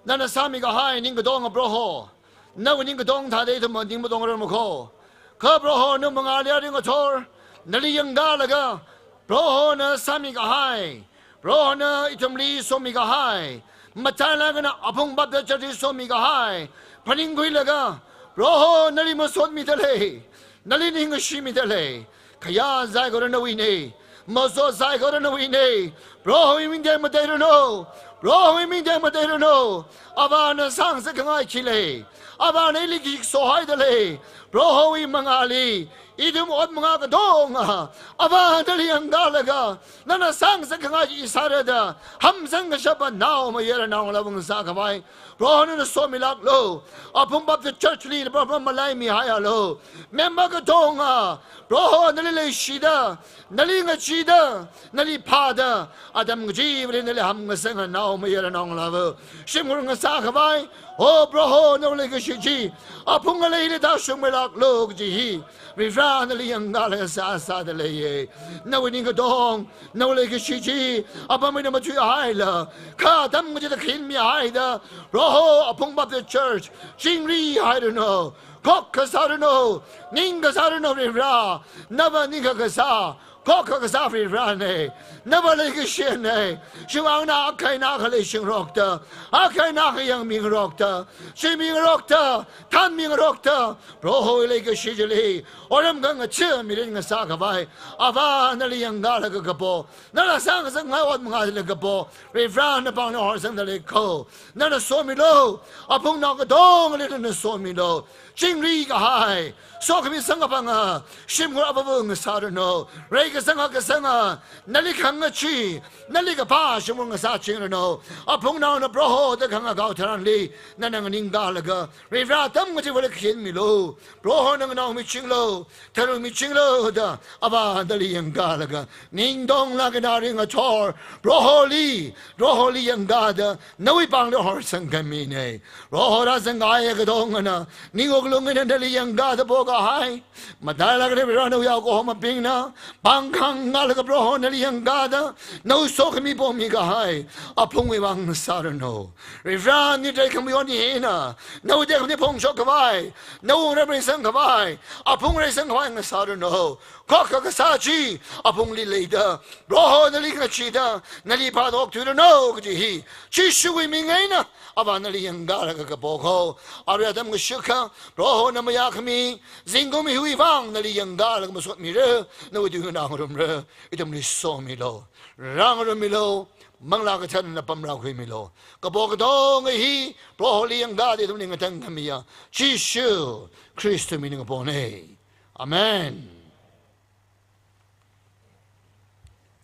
nana sāmikahai ning katonga Proho, nawui ning katong thāda ithum ning matongrarmana kho. Kha Proho nawui mangāli arui ngathor nali yangkalaga, Prohona sāmikahai, Prohona ithumli somikahai, mathālāk eina Aphung Baptist Church li somikahai phaningkhuilaga, Proho nali masotmida lei, nali ningkashimida lei. Khayā saikora nawuina, masot saikora nawuina. Prohowui ming tekmateiranu, Prohowui ming tekmateiranu. Avāna sāngasakkhangai khi lei? Avāna ili khi sohaida lei? Prohowui mangāli, ithum ot mangā katonga, Avā nali yangkalaga, nana sāngasakkhangai chi sārada, hamsang kashapa naomayara naongalāva̱ ngasākhavai, Proho nana somilāklu. Aphung Baptist Church li Proho malaimihaialu. Member katonga, Proho nali leishida, nali ngacheeda, nali phāda, atam kachivali nali hamngasanga naomayara naongalāva̱ shimkhur ngasākhavai, O Proho, nawui leikashi chi aphung ngaleili tāshungmilāklu kaji hi Varivara nali yangkalaga sāsāda leiya. Nawui ningkatong, nawui leikashi chi apam eina mathuihaila, kha atam kachida khinmihaida, Proho, aphung Baptist Church chingrihairanu, khokkha sāranu, ningkha sāranu Varivara. Nava ningkha kasā, khokkha kasā Varivarana. Nava leikashina. Shimāngna akha eina akha leishingarokta, akha eina akha yangmingarokta, shimmingarokta, thanmingarokta, Prohowui leikashi chili otram khangathā mirin ngasākhavai, Avā nali yangkalaga kapo, nala sāngasakkhangai ot mangāli kapo, Varivara napāngli horsangda leikho. Nana somilu, aphungnao katongali nana somilu. Chingri kahai, sokhami samkaphanga shimkhur avāva̱ ngasāranu. Reikasanga kasanga, nali khangachee, nali kaphā shimkhur ngasāchingranu. Aphungnaona Proho da khangakao tharanli nana nganingkalaga, Varivara atam kachivali khinmilu. Prohona nganaomichinglu, tharumichinglu da, Avā nali yangkalaga, ningtonglāk eina ringathor, Proholi, Proholi yangkada, nawui pāngli horsangkhamina. Proho rāzangkahaiya katongana, ning wuklung eina nali yangkada pokahai, matailāk eina Varivara nawui yaokahomabingna pāngkhangalaga Proho nali yangkada, nawui sokhami pomikahai aphungwui vang sāranu. Varivara nitei khamayon hina, nawui tekhamatei phongshokkhavai, nawui wungram reisangkhavai, aphung reisangkhavai ngasāranu. Khokkha kasā chi aphungli leida, Proho nali ngacheeda, nali phāda okthuiranu kaji hi Jishuwui ming eina Avā nali yangkalaga kapokho. Arui atam kashikha Prohona mayākhami zingkum hiwui vang nali yangkalaga masotmira, nawui tui nganā ngarumra, ithumli somilu, rāngarummilu, Manglā Katharana pamrākhuimilu. Kapo katonga hi Proholi yangkada ithumli ngatangkhamiya Jishu Khristawui mingli kapona. Amen.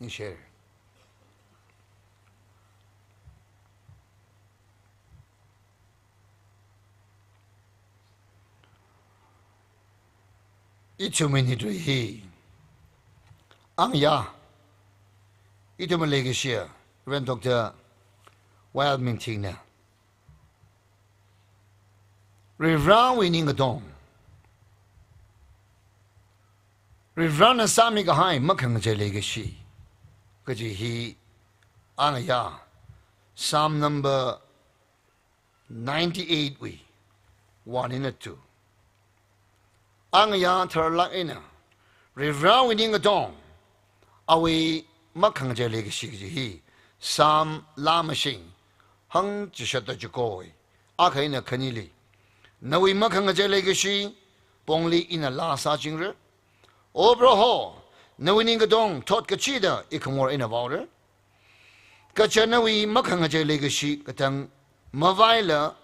Ningshira. Ithumwui nitui hi, angayā, ithumwui leikashiya Reverend Doctor Wild Mingthingna Varivarawui ningkatong, Varivarana sāmikahai makhangachei leikashi kaji hi, angayā, Psalm number ninety-eight wui one eina two. Angayā tharlāk eina Varivarawui ningkatong, awui makhangachei leikashi kaji hi Psalm laa mashing hangchishatda chiko akha eina khanili, nawui makhangachei leikashi pongli ina laa sāchingra. O Proho, nawui ningkatong thot kachida ikhamor eina vaora. Kaja nawui makhangachei leikashi katang mavaila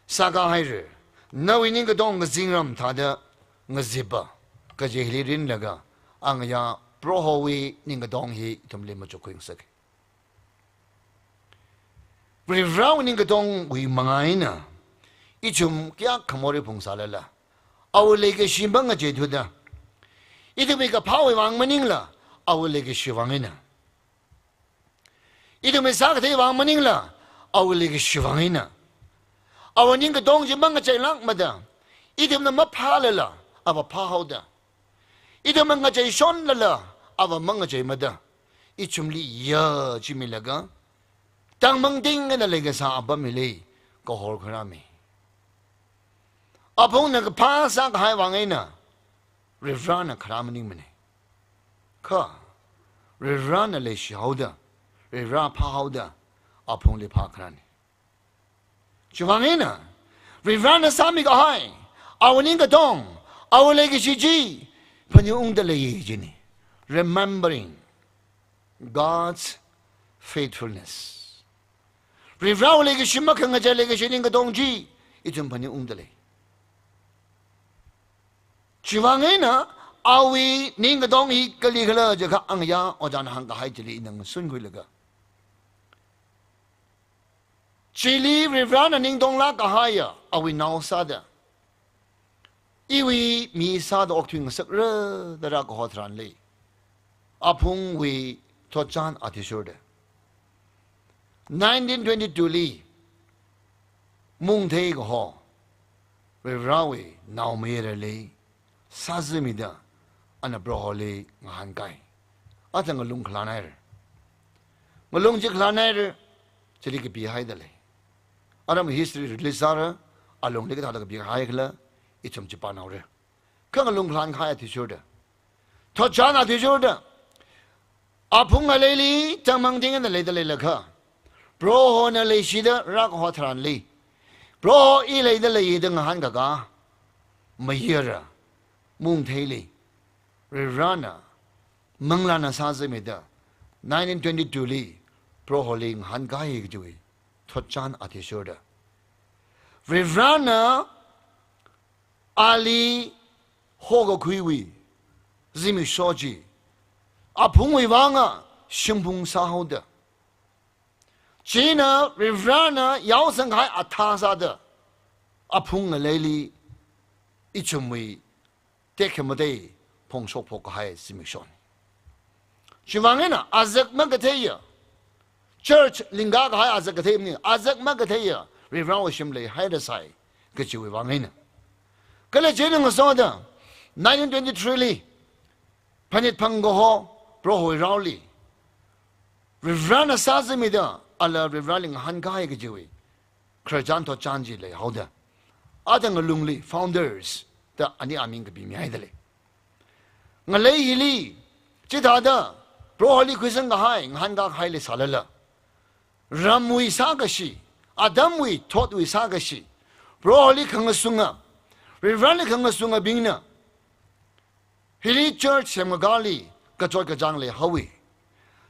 sākahaira. Nawui ningkatong kazingram thāda ngazippa kaji hili rinlaga, angayā Prohowui ningkatong hi ithumli machukkhuingasaka. Varivarawui ningkatongwui manga eina ithum kayākha morei phungsālala, awui leikashi mangacheithuda, ithumwui kaphāwui vang maningla, awui leikashi vang eina, ithumwui sākathei vang maningla, awui leikashi vang eina, awui ningkatong chi mangacheilākmada, ithumna maphālala, ava phāhaoda, ithumna ngacheishonlala, ava mangacheimada, ithumli ya chimilaga, tangmangting eina leikasā apam hili kahor kharāmi. Aphungna kaphā sākahai vang eina Varivarana kharā maningmana. Kha Varivarana leishihaoda, Varivara phāhaoda, aphungli phākharāna. Chivang eina, Varivarana sāmikahai awui ningkatong, awui leikashi chi phaning ungda lei jina. Remembering God's faithfulness. Varivarawui leikashi, makhangachei leikashi ningkatong chi ithum phaning ungda lei. Chiwuivang eina, awui ningkatong hi kalikhala jiakha, angayā ojāna hāngkahai chili ina ngasunkhuilaga, chili Varivarana ningtonglāk kahaiya awui nao sāda, iwui mi sāda okthui ngasakra da rākaho tharanli, aphungwui thotchan athishurda, nineteen twenty-two li mungthei kaho Varivarawui naomayarali sāzimida, ana Proholi ngahānkai. Athang ngalung khalānhaira. Ngalung chi khalānhaira, chili kapihaida lei. Aram history release sāra, alungli kathāda kapihaikhala, ithum chi pānaora. Kha ngalung khalān kahai athishurda, thotchan athishurda, aphung ngaleili tangmangting eina leida leilakha, Prohona leishida rākaho tharanli, Proho i leida lei da ngahānkakā mayara, mungtheili Varivarana manglāna sāzimida, nineteen twenty-two li Proholi ngahānkai kajiwui thotchan athishurda, Varivarana ali hokakhuiwui zimiksho chi aphungwui vanga shimphung sāhaoda, china Varivarana yaosangkahai athā sāda, aphung ngaleili ithumwui tekhamatei phongshok phokkahai zimikshona. Chiwuivang eina azak makatheiya, church lingkakahai azak kathei maning, azak makatheiya Varivarawui shim leihairasai kajiwui vang eina. Kala china ngasoda, nineteen twenty-three li phanit phangkaho Prohowui raoli Varivarana sāzimida, ala Varivarali ngahānkai kajiwui khararchan thotchan chi leihaoda, athang ngalungli founders da ani aming kapimihaida lei. Ngalei hili chithāda Proholi khuisangkahai ngahānkākahai leisālala, ramwui sākashi, atamwui thotwui sākashi, Proholi khangasunga, Varivarali khangasuнгabingna hili church semkakāli kachot kachāng leihaowa.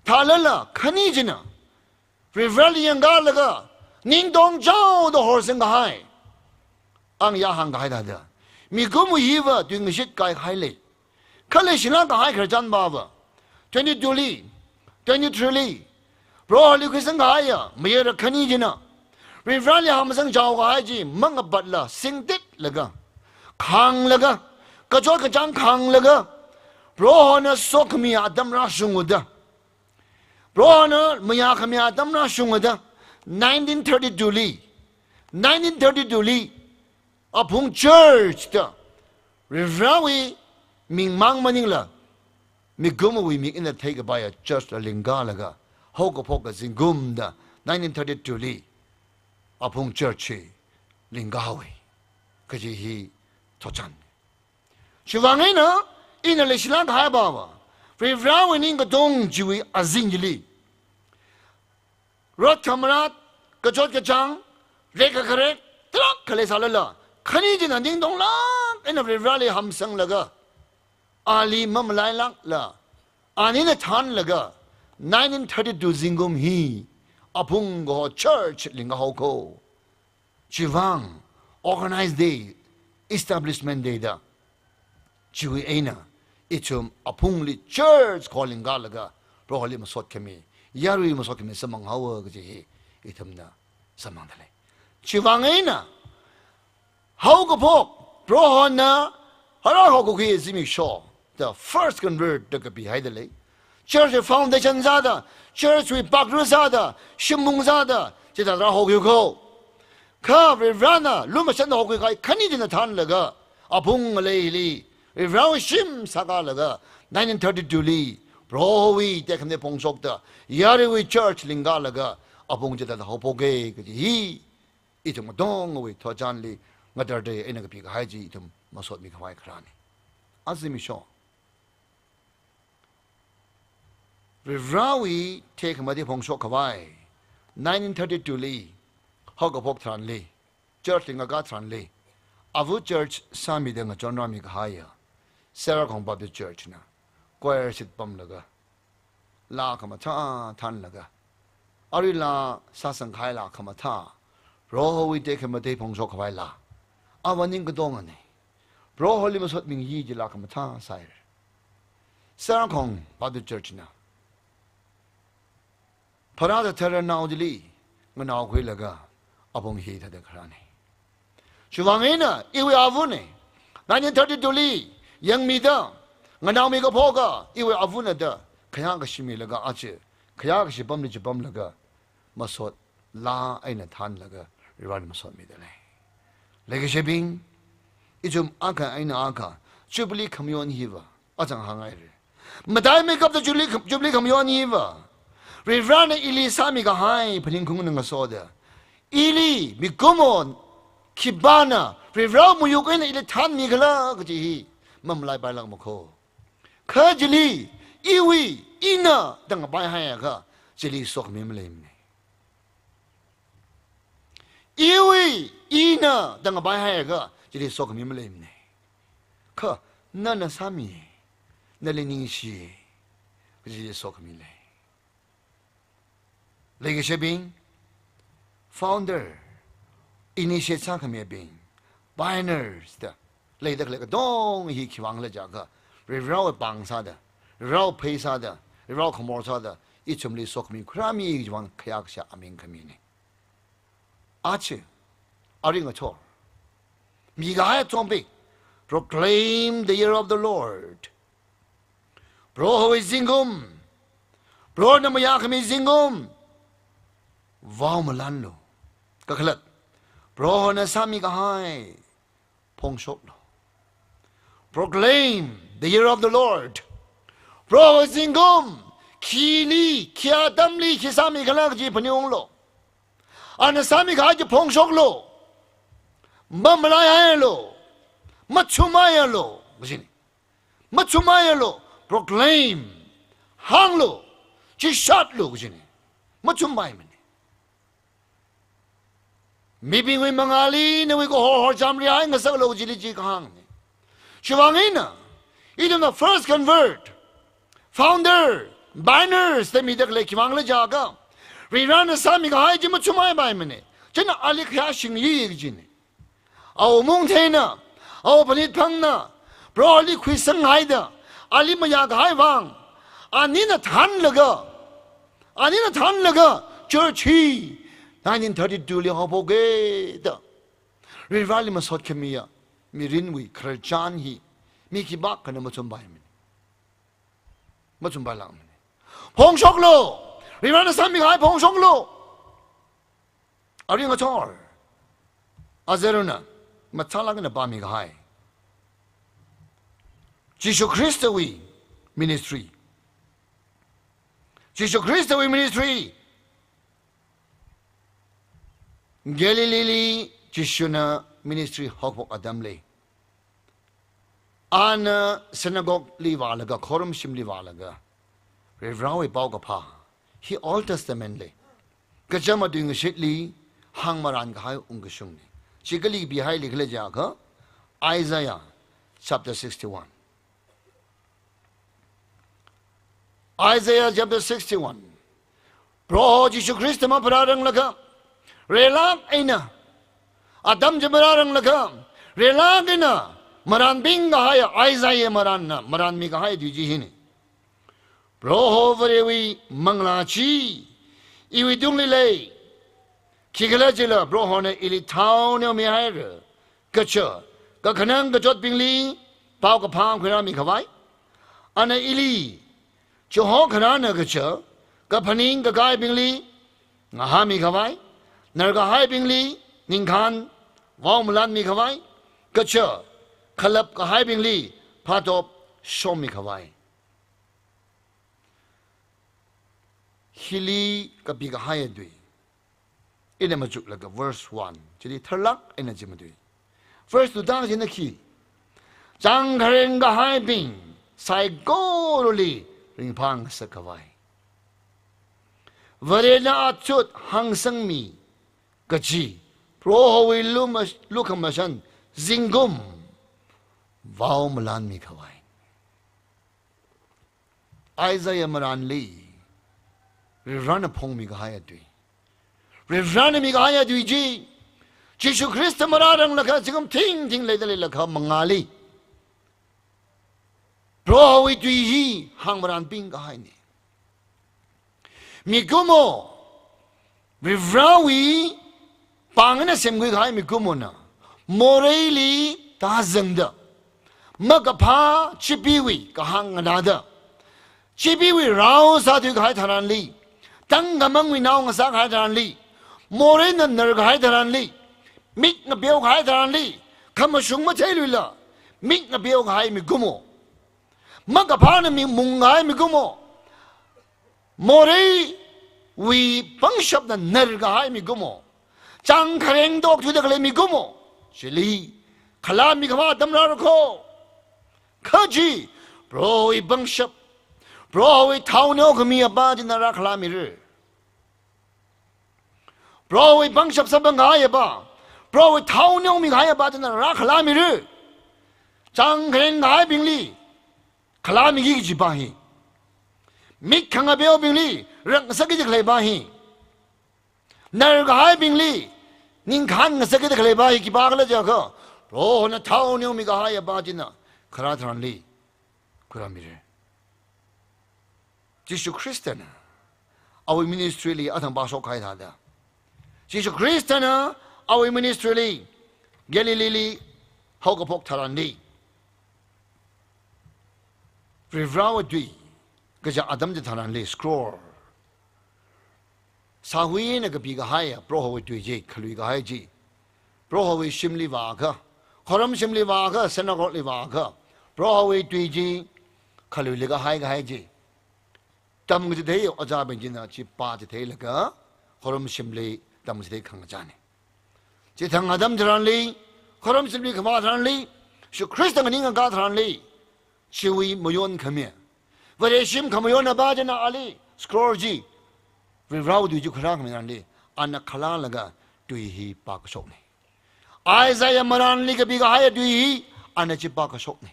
Thālala khani china Varivarali yangkālaga ningtong chaoda horsangkahai, angayā hāngkahai thāda, mikumowui hiva tuingashit kaikhai lei. Kha leishilāk kahai khararchan pava, twenty-two li, twenty-three li Proholi khuisangkahaiya mayara khani china Varivarali hamsang chaokahai chi mangapatla singtitlaga, khānglaga, kachot kachāng khānglaga, Prohona sokhamiya atam rāshunguda, Prohona mayākhamiya atam rāshunguda, nineteen thirty-two li, nineteen thirty-two li aphung church da Varivarawui mingmang maningla, mikumowui mik eina theikapaiya church la lingkālaga, haokaphok kazingkum da nineteen thirty-two li aphung church hi lingkāhaowa kaji hi thotchan. Chiwuivang eina, ina leishilāk kahai pava, Varivarawui ningkatong chiwui azing chili, rot khamarat, kachot kachāng, rekkakharek tarākha leisālala, khani china ningtonglāk eina Varivarali hamsanglaga, ali mamalailākla, anina thānlaga, nineteen thirty-two zingkum hi aphung kaho church lingkāhaoko. Chiwuivang organized day, establishment day da, chiwui eina ithum aphungli church kaho lingkālaga Proholi masot khami, yarui masot khami samphanghaowa kaji hi ithumna samphangda lei. Chiwuivang eina, haokaphok, Prohona rāhokakhui zimiksho, the first convert da kapihaida lei. Church wui foundation sāda, church wui pakru sāda, shimung sāda, chithāda rāhokhuihaoko. Kha Varivarana lumashan hokhuikahai khani china thānlaga, aphung ngaleili Varivarawui shim sākalaga, nineteen thirty-two li Prohowui tekhamatei phongshokta, yaruiwui church lingkālaga, aphung chithāda haophoka kaji hi ithum katongawui thotchanli ngatardei eina kapikahai chi ithum masotmikhavai kharāna. Aja zimiksho, Varivarawui tekhamatei phongshokkhavai, nineteen thirty-two li haokaphok tharanli, church lingkakā tharanli, avu church sāmida ngachonrāmikahaiya Serakhong Baptist Church na choir seat pamlaga, laa khamathā thānlaga, arui laa sāsangkahai laa khamathā, Prohowui tekhamatei phongshokkhavaila, ava ningkatongana. Proholi masotmingyi jila khamathā sāi. Sarakhong Baptist Church na pharāda tharānao chili nganaokhuilaga apong hi thāda kharāne. Chiwuivang eina iwui avane, nineteen thirty-two li yangmida nganaomi kaphoka iwui avana da khayākashi milaga aja khayākashi pamli chipamlaga masot laa eina thānlaga Varena masotmida lei. Leikashibing, ithum akha eina akha Jubilee khamayon hiva achang hānghaire. Mataimeikapta Jubilee, Jubilee khamayon hiva Varena ili sāmikahai phaningkhaung eina ngasoda, ili mikumo khipāna Varewui miyur eina ili thānmikhala kaji hi mamalaipailākmakho. Kha chili iwui, ina da ngapaihaiakha chili sokhami maleimane. Iwui, ina da ngapaihaiakha chili sokhami maleimane. Kha nana sāmi, nali ningshi, chili sokhami lei. Leikashibing, founder, initiate sākhamibing, pioneers da leida khalei katonga hi khiwuivang khala jiakha, Varewui pāng sāda, Varewui phei sāda, Varewui khamor sāda, ithumli sokhami khuirāmi chiwuivang khayākashiya aming khamine. Aja, arui ngathor mikahai topic, proclaim the year of the Lord. Prohowui zingkum, Prohona mayākhami zingkum, vaomalanlu. Kakhalat, Prohona sāmikahai phongshoklu. Proclaim the year of the Lord. Prohowui zingkum, khili, khi atamli khi sāmikhala kaji phaningunglu. Ana sāmikahai chi phongshoklu. Mamalaihaialu. Machummaialu kajine. Machummaialu, proclaim, hānglu, chishatlu kajine. Machummaimane. Mibingwui mangāli nawui kahor horchamrihai ngasaklu kajili chi kahāngne. Chiwuivang eina, ithumna first convert, founder, pioneers da mida khalei khiwuivang khala jiakha, Varena sāmikahai chi machummaipaimane. China ali khayāshingyi kajine. Awui mungtheina, awui phanit phangna, Proholi khuisanghaida, ali mayākahai vang, anina thānlaga, anina thānlaga, church hi nineteen thirty-two li haophoke da Vareli masot khamiya mirinwui khararchan hi mi khipākhana machumpaimane. Machumpailākmane. Phongshoklu. Varena sāmikahai phongshoklu. Arui ngathor, azaruna mathālāk eina pāmikahai Jishu Khristawui ministry. Jishu Khristawui ministry. Galilee li Jishuna ministry haophok atamli, ana synagogue li vālaga, khorumshimli vālaga, Varewui paokaphā hi Old Testament li, kachām atui ngashitli hāngmarānkahai ungkashungna. Chi kali pihaili khala jiakha, Isaiah chapter sixty-one. Isaiah chapter sixty-one. Proho Jishu Khrista mapharāranglakha, reilāk eina, atam chi marāranglakha, reilāk eina marānbing kahaiya Isaiah marānna marānmikahai tui chi hina. Proho Varewui manglā chi iwui tungli lei. Khikhalajila Prohona ili thao neomihaira, kaja kakhanang kachotbingli paokaphā khuirāmikhavai. Ana ili chihokharāna kaja kaphaning kakaibingli ngahāmikhavai, narkahaibingli ningkhān vaomalanmikhavai, kaja khalapkahaibingli phatop shommikhavai. Hili kapikahaiya tui, ina machuklaga verse one chili tharlāk eina chi matui. Verse two tang china khi, chāngkhareng kahaibing saikorali ringphāngasakkhavai. Varena achut hāngsangmi kaji, Prohowui luma-, lukhamashan zingkum vaomalanmikhavai. Isaiah marānli Varena phongmikahaiya tui, Varena mikahaiya tui chi, Jishu Khrista marāranglakha zingkum thingthing leida leilakha mangāli Prohowui tui hi hāngmaranping kahaina. Mikumo, Varivarawui pāngna semkhui kahai mikumona, moreili tāzangda, makaphā chipeewui kahāng nganāda, chipeewui rao sāthui kahai tharanli, tangkhamangwui nao ngasā kahai tharanli, moreina nar kahai tharanli, mik ngapeo kahai tharanli, khamashung matheiluila mik ngapeo kahai mikumo, makaphāna mi mung kahai mikumo, moreiwui pangshapna nar kahai mikumo, chāng khareng tokhuida khalei mikumo chili khalāmi khavā atam rāra kho. Kha chi Prohowui pangshap, Prohowui thao neokhami apā china rākhalāmira. Prohowui pangshap samphang kahai apā, Prohowui thao neomi kahai apā china rākhalāmira. Chāng khareng kahaibingli khalāmiki kaji pā hi, mik khangapeobingli rak ngasakki kaji khalei pā hi, nar kahaibingli ningkhān ngasakki khalei pā hi khipākhala jiakha, Prohona thao neomi kahai apā china kharā tharanli khuirāmira. Jishu Khristana awui ministry li athang pāshok kahai thāda, Jishu Khristana awui ministry li Galilee li haokaphok tharanli, Varivarawui tui kaja atam chitharanli scroll, sāhuina kapi kahai Prohowui tui chi khalui kahai chi, Prohowui shimli vākha, khorumshimli vākha, synagogue li vākha, Prohowui tui chi khaluili kahai kahai chi tamkachithei ojābing china chi pāchitheilaga khorumshimli tamchithei khangachāna. Chithang atam tharanli, khorumshimli khavā tharanli, Jishu Khrista nganingakha tharanli, chiwui mayonkhami, Vareshim khamayon apā china ali scroll chi, Varivarawui tui chi khuirākhami tharanli, ana khalālaga tui hi pākashokna. Isaiah marānli kapi kahai tui hi ana chi pākashokna.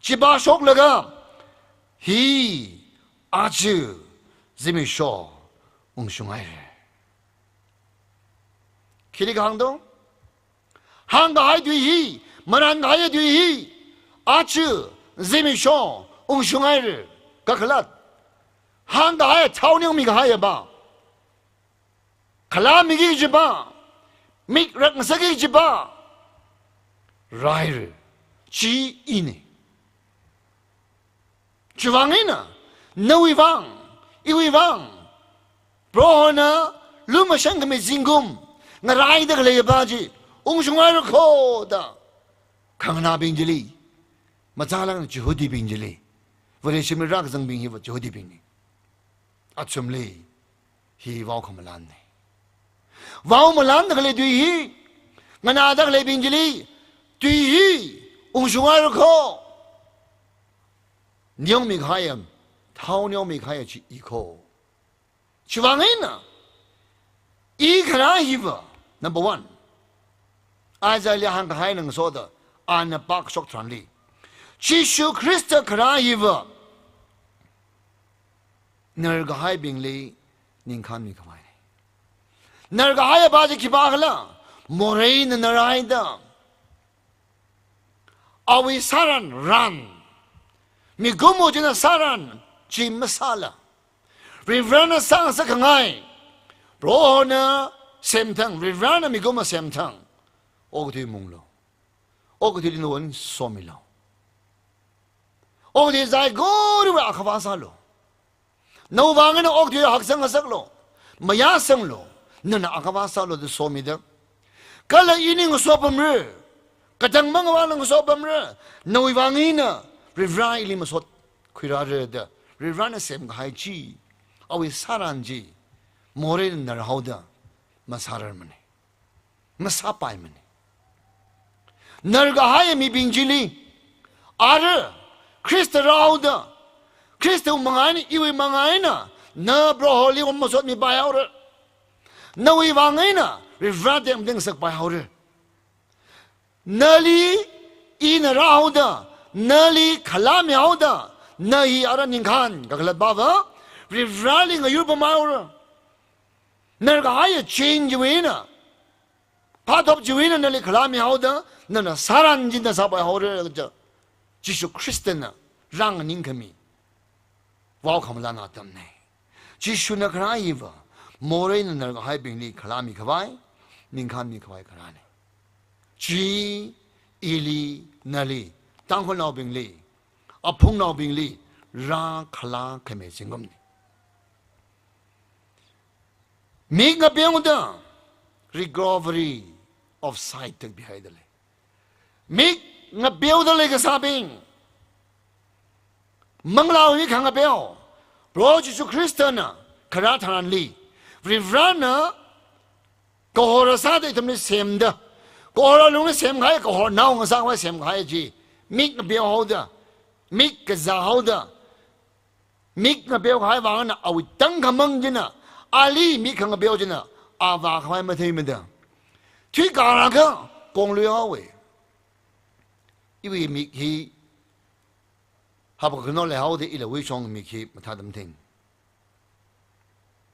Chi pāshoklaga, hi aja zimiksho ungshunghaira. Khili kahāng to? Hāngkahai tui hi, marānkahai tui hi, aja zimiksho ungshunghaira. Kakhalat. Hāngkahai thao neomi kahai apā, khalāmiki kaji pā, mik rak ngasakki kaji pā rāhaira. Chi ina. Chiwuivang eina, nawui vang, iwui vang, Prohona lumashan khami zingkum ngaraida khalei apā chi ungshunghaira kho da khanganābing chili, machālāk eina Jihudibing chili, Vareshimli rākazangbing hiva Jihudibingna. Athumli hi vaokhamalanna. Vaomalanda khalei tui hi, nganāda khaleibing chili tui hi ungshunghaira kho. Neomi kahai, thao neomi kahai chi i kho. Chiwuivang eina, i kharā hiva, number one, Isaiah li hāngkahai ngasoda ana pākashok tharanli, Jishu Khrista kharā hiva nar kahaibingli ningkhānmi khavaina. Nar kahai apā chi khipākhala, moreina narhaida, awui sāran ran, mikumo china sāran chi masāla, Varivarana sāngasakkhangai, Prohona semthang, Varivarana mikumo semthang, okathui munglu. Okathuili nawui vang somilu. Okathui saikorawui akhava sālu. Nawui vang eina okathui haksang ngasaklu, mayāsanglu, nana akhava sālu da somida, kala ini ngasopamra, katang mangavāla ngasopamra, nawui vang eina Varivara ili masotkhuirāra da Varivarana semkahai chi, awui sāran chi moreina narhaoda masārarmana. Masāpaimana. Nar kahai mibing chili, ara Khrista rāhaoda, Khristawui manga eina, iwui manga eina, na Proholi masotmipai haora. Nawui vang eina Varivara tekmatei ngasakpai haora. Nali ina rāhaoda, nali khalāmi haoda, na hi ara ningkhān kakhalatpava Varivarali ngayurpampai haora. Nar kahai chain chiwui eina, phatop chiwui eina nali khalāmi haoda, nana sāran chi na sāpai haora kaja, Jishu Khristana rānganing khami vaokhamalana atamna. Jishuna kharā hiva, moreina narkahaibingli khalā mikhavai, ningkhān mikhavai kharāna. Chi ili, nali, Tangkhulnaobingli, aphungnaobingli rākhalā khami zingkumna. Mik ngabeoda recovery of sight takpihaida lei. Mik ngabeoda leikasābing, manglāwui khangabeo, Proho Jishu Khristana kharā tharanli, Varivarana kahor sāda ithumli semda, kahor alungli semkahai, kahornao ngasākhavai semkahai chi, mik ngabeohaoda, mik kazāhaoda, mik ngabeokahai vangna awui tangkhamang china, ali mik khangabeo china, a vākhavai matheimada, thuikānglāka, kongluihaowa. Iwui mik hi hapkakhano leihaoda ila wuishong mik hi mathāda mathing.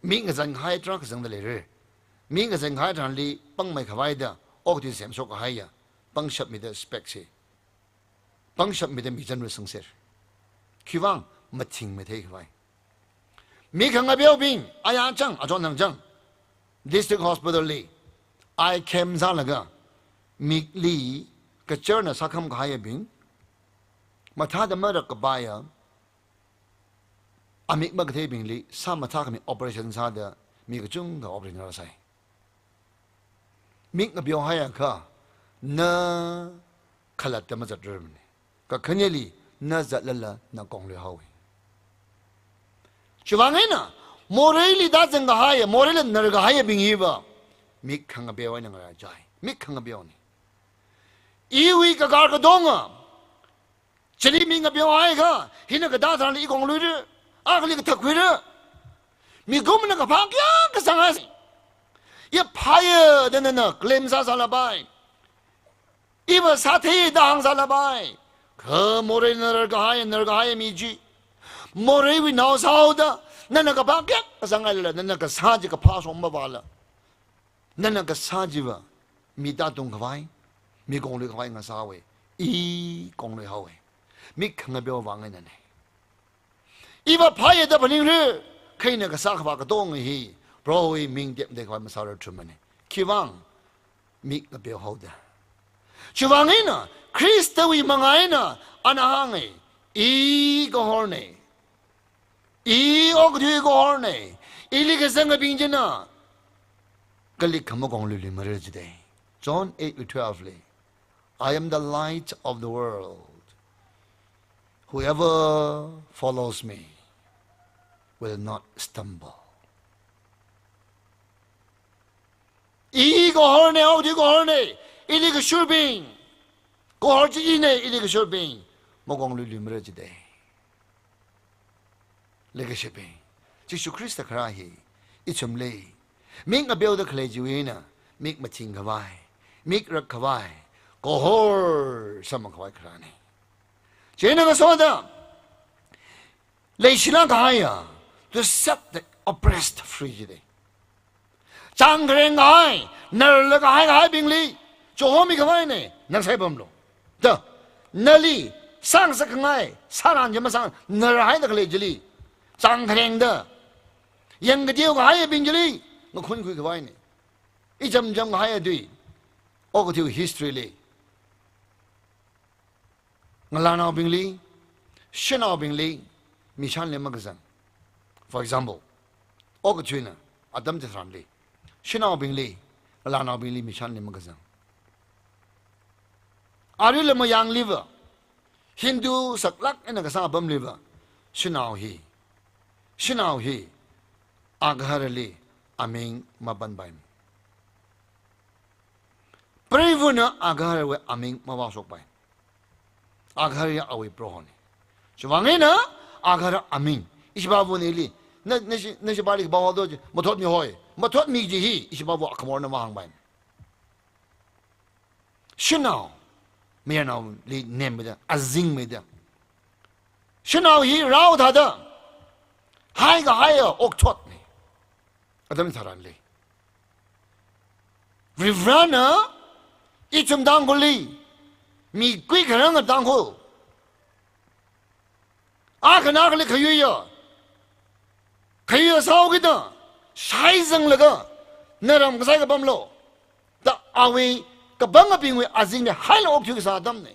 Mik ngazankahai tarākha zangda leira. Mik ngazankahai tharanli pangmeikhavaida okathui semshok kahaiya, pangshap mida specs hi, pangshap mida mizanra sangser. Khiwuivang, mathing matheikhavai. Mik khangabeobing, aya chang, achon nang chang, District Hospital li eye camp sālaga, mikli kacharna sākham kahaiyabing, mathāda marak kapaiya, amik makatheibingli sāmathā khami operation sāda, mi kachungkha operation rāsai. Mik ngabeohaiakha, na khalatta mazatrarmana. Kakhaneli na zatlala na kongluihaowa. Chiwuivang eina, moreili tāzang kahaiya, moreila narkahaiyabing hiva, mik khangabeo eina ngarāchai. Mik khangabeona. Iwui kakar katonga, chili mik ngabeohaiakha, hina katā tharanli i kongluira, akhali kathak khuira. Mikumona kaphā kayākha sāngaisa. Iva phāya da nana claim sāsālapai. Iva sāthei da hāngsālapai. Kha morei narkahai, narkahai mi chi, moreiwui nao sāhaoda, nana kaphā kayākha sāngailala, nana kasā chi kaphā shong mavāla, nana kasā chiva mi tātungkhavai, mi kongluikhavai ngasāhaowa. I kongluihaowa. Mik khangabeo vang einana. Iva phāya da phaningra, kha ina kasā khavā katonga hi Prohowui ming tekmateikhavai masārarthumana. Khiwuivang, mik ngabeohaoda. Chiwuivang eina, Khristawui manga eina ana hānga, i kahorna, i okathui kahorna, ili kazangabing china kalikkha makongluiluimara jida. John eight wui twelve li, "I am the light of the world. Whoever follows me will not stumble." I kahorna, okathui kahorna, ili kashurbing, kahor chi ina, ili kashurbing makongluiluimara jida. Leikashibing, Jishu Khrista kharā hi ithumli mik ngabeoda khalei chiwui eina, mik mathingkhavai, mik rakkhavai, kahor sāmākhavai kharāna. Chieina ngasoda, leishilāk kahaiya, to set the oppressed free jida. Chāngkhareng kahai, narlāk kahai kahaibingli chohomi khavaina, nana saipamlu da. Nali sāngasak khangai sāran chi masāngararhaida khalei chili, chāngkharengda yangkateo kahaiyabing chili ngakhunkhui khavaina. Ichamcham kahaiya tui, okathui history li, ngalānaobingli, shanaobingli mishanli makazang. For example, okathuina atam chitharanli, shanaobingli, ngalānaobingli mishanli makazang. Aruila mayangliva, Hindu saklāk eina kasā apamliva, shanao hi, shanao hi agaharali aming mapanpaimana. Preivana agaharwui aming mavāshokpai. Agahar hi awui prohona. Chiwuivang eina agahar aming, ishibavana ili, na, nashi, nashibali kapao do chi, mathotmi hoi. Mathotmi chi hi ishibava akhamorna mahāngpai. Shanao, mayarnaoli nemmeida, azingmeida, shanao hi rao thāda haikahaiya okathuina. Atam tharanli, Varivarana ithum Tangkhulli, mikui kharanga Tangkhul, Akhana akhali khayuiya, khayuiya sāhaokida, shaizanglaga, na ram kasai kapamlo da awui kapangabingwui azingli haila okthui kasā atamna.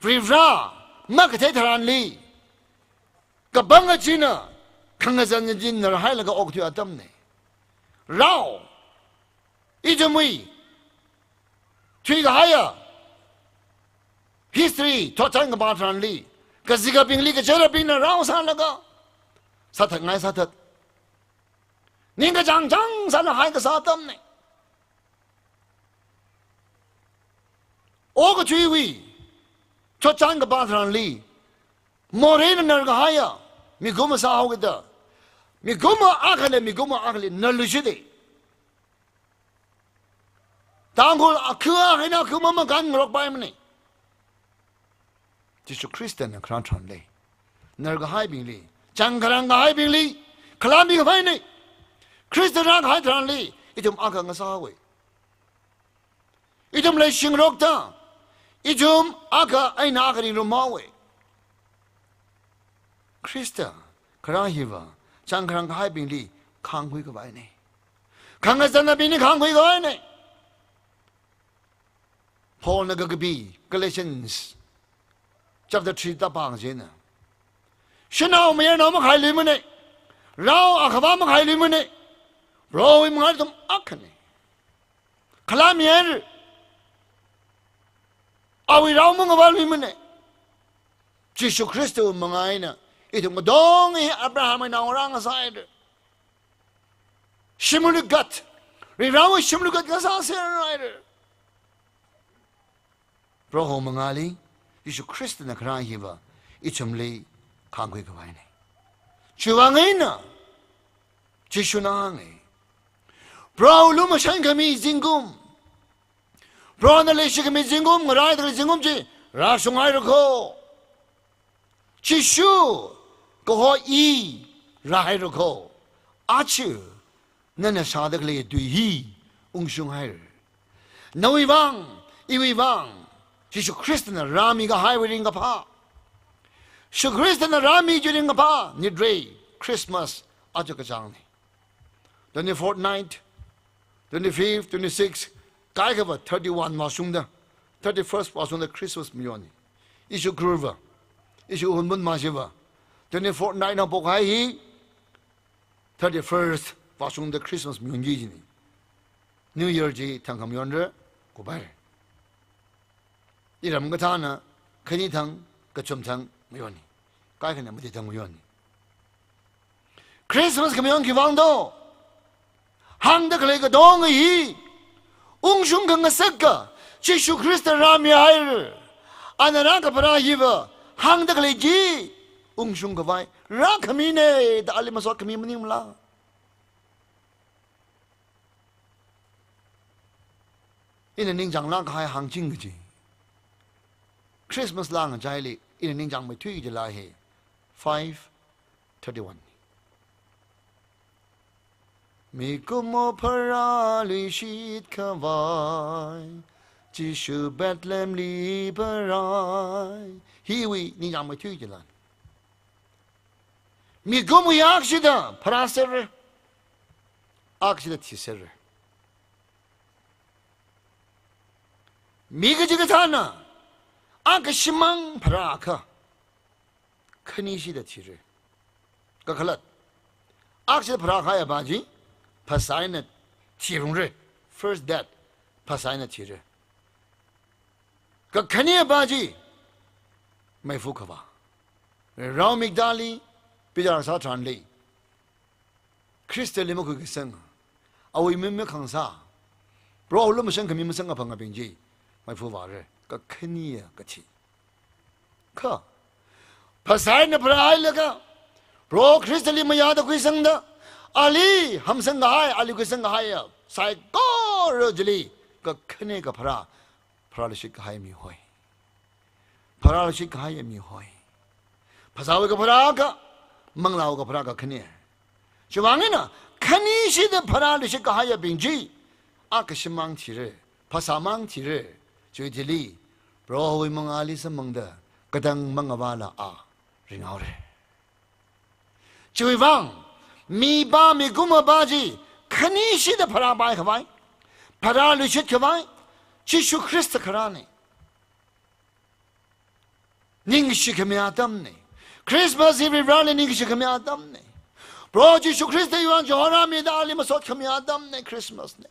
Varivara makathei tharanli, kapanga china, khangazan china rāhailaga okthui atamna. Rao, ithumwui thuikahaiya history, chotchan kapā tharanli, kazikabingli kacherabingna rao sālaga, sāthatngai sāthat, ningkachāng chāng sālaga hai kasā atamna. Okathuiwui chotchan kapā tharanli, moreina narkahaiya mikumo sāhaokida, mikumo akhana mikumo akhali narluishita. Tangkhul akha eina akha mamakānngarokpaimana. Jishu Khristana kharā tharanli, narkahaibingli, changkharang kahaibingli khalāmi khavaina. Khrista rākahai tharanli ithum akha ngasāhaowa. Ithum leishingarokta, ithum akha eina akha ringrumhaowa. Khrista kharā hiva changkharang kahaibingli khāngkhui khavaina. Khangazannaobingli khāngkhui khavaina. Paulna kakapi Galatians chapter three da pāng china, shanao mayarnao makhailuimana, rao akhava makhailuimana, Prohowui mangāli ithum akhana. Khalāmihaira. Awui rao mangavaluimana. Jishu Khristawui mangā eina ithum katonga hi Abrahamwui naongarā ngasāhaira. Shimli gat, Varivarawui shimli gat ngasāserhaira. Proho mangāli, Jishu Khristana kharā hiva ithumli khāngkhui khavaina. Chiwui vang eina Jishuna hānga, Proho lumashankhami zingkum, Prohona leishikhami zingkum, ngaraitakli zingkum chi rāshunghaira kho. Jishu kaho i rāhaira kho. Aja nana shāda khalei tui hi ungshunghaira. Nawui vang, iwui vang, Jishu Khristana rāmikahaiwui ringkaphā, Jishu Khristana rāmi chiwui ringkaphā, nitrei, Christmas aja kachāngna. Twenty-fourth night, twenty-fifth, twenty-sixth, kaikhava thirty-one vāshungda, thirty-first vāshungda Christmas mayonna. Ishi Ukhrulva, ishi Hunphun Mashiva, twenty-fourth night na pokhai hi, thirty-first vāshungda Christmas mayonki kajina. New Year chi thangkha mayonra, kuphaira. Iram kathāna khani thang, kachum thang mayonna. Kaikhana mati thang mayonna. Christmas khamayon khiwui vang do? Hāngda khalei katonga hi ungshung khangasaka Jishu Khrista rāmihaira. Ana rākapharā hiva hāngda khalei chi ungshung khavai rākhamina da ali masotkhami maningmala? Ina ningchānglāk kahai hāngching kaji, Christmas laa ngachaili ina ningchāngmeithui kaji laa hi five thirty-one. Mikumo pharāluishit khavai, Jishu Bethlehemli pharāi. Hiwui ningchāngmeithui kaji laa. Mikumowui akhashida pharāserra, akhashida thiserra. Mi kachikathāna akhashimang pharāakha, khanishida thira. Kakhalat, akhashida pharākahaiya pa chi phasā eina thirungra. First death, phasā eina thira. Kakhane pa chi meifa khavā. Rao miktāli bichar sā tharanli, Khristali makhuikasang, awui mi makhangsā, Proho lumashankhami masang aphangabing chi meifa vāra, kakhaneya kathi. Kha phasā eina pharāhailaga, Proho Khristali mayāda khuisangda, ali hamsang kahai, ali khuisang kahaiya saikora chili kakhane kapharā, pharāluishit kahai mihoi. Pharāluishit kahaiya mihoi. Phasāwui kapharā akha, manglāwui kapharā kakhane. Chiwui vang eina khanishida pharāluishit kahaiyabing chi akhashimang thira, phasāmang thira. Chiwui thili Prohowui mangāli samphangda katang mangavāla a ringhaora. Chiwuivang, mipā mikumopā chi khanishida pharāpaikhavai, pharāluishitkhavai, Jishu Khrista kharāna. Ningshikhami atamna. Christmas hi Varivarāli ningshikhami atamna. Proho Jishu Khrista iwuivang chihorāmida ali masotkhami atamna, Christmas na.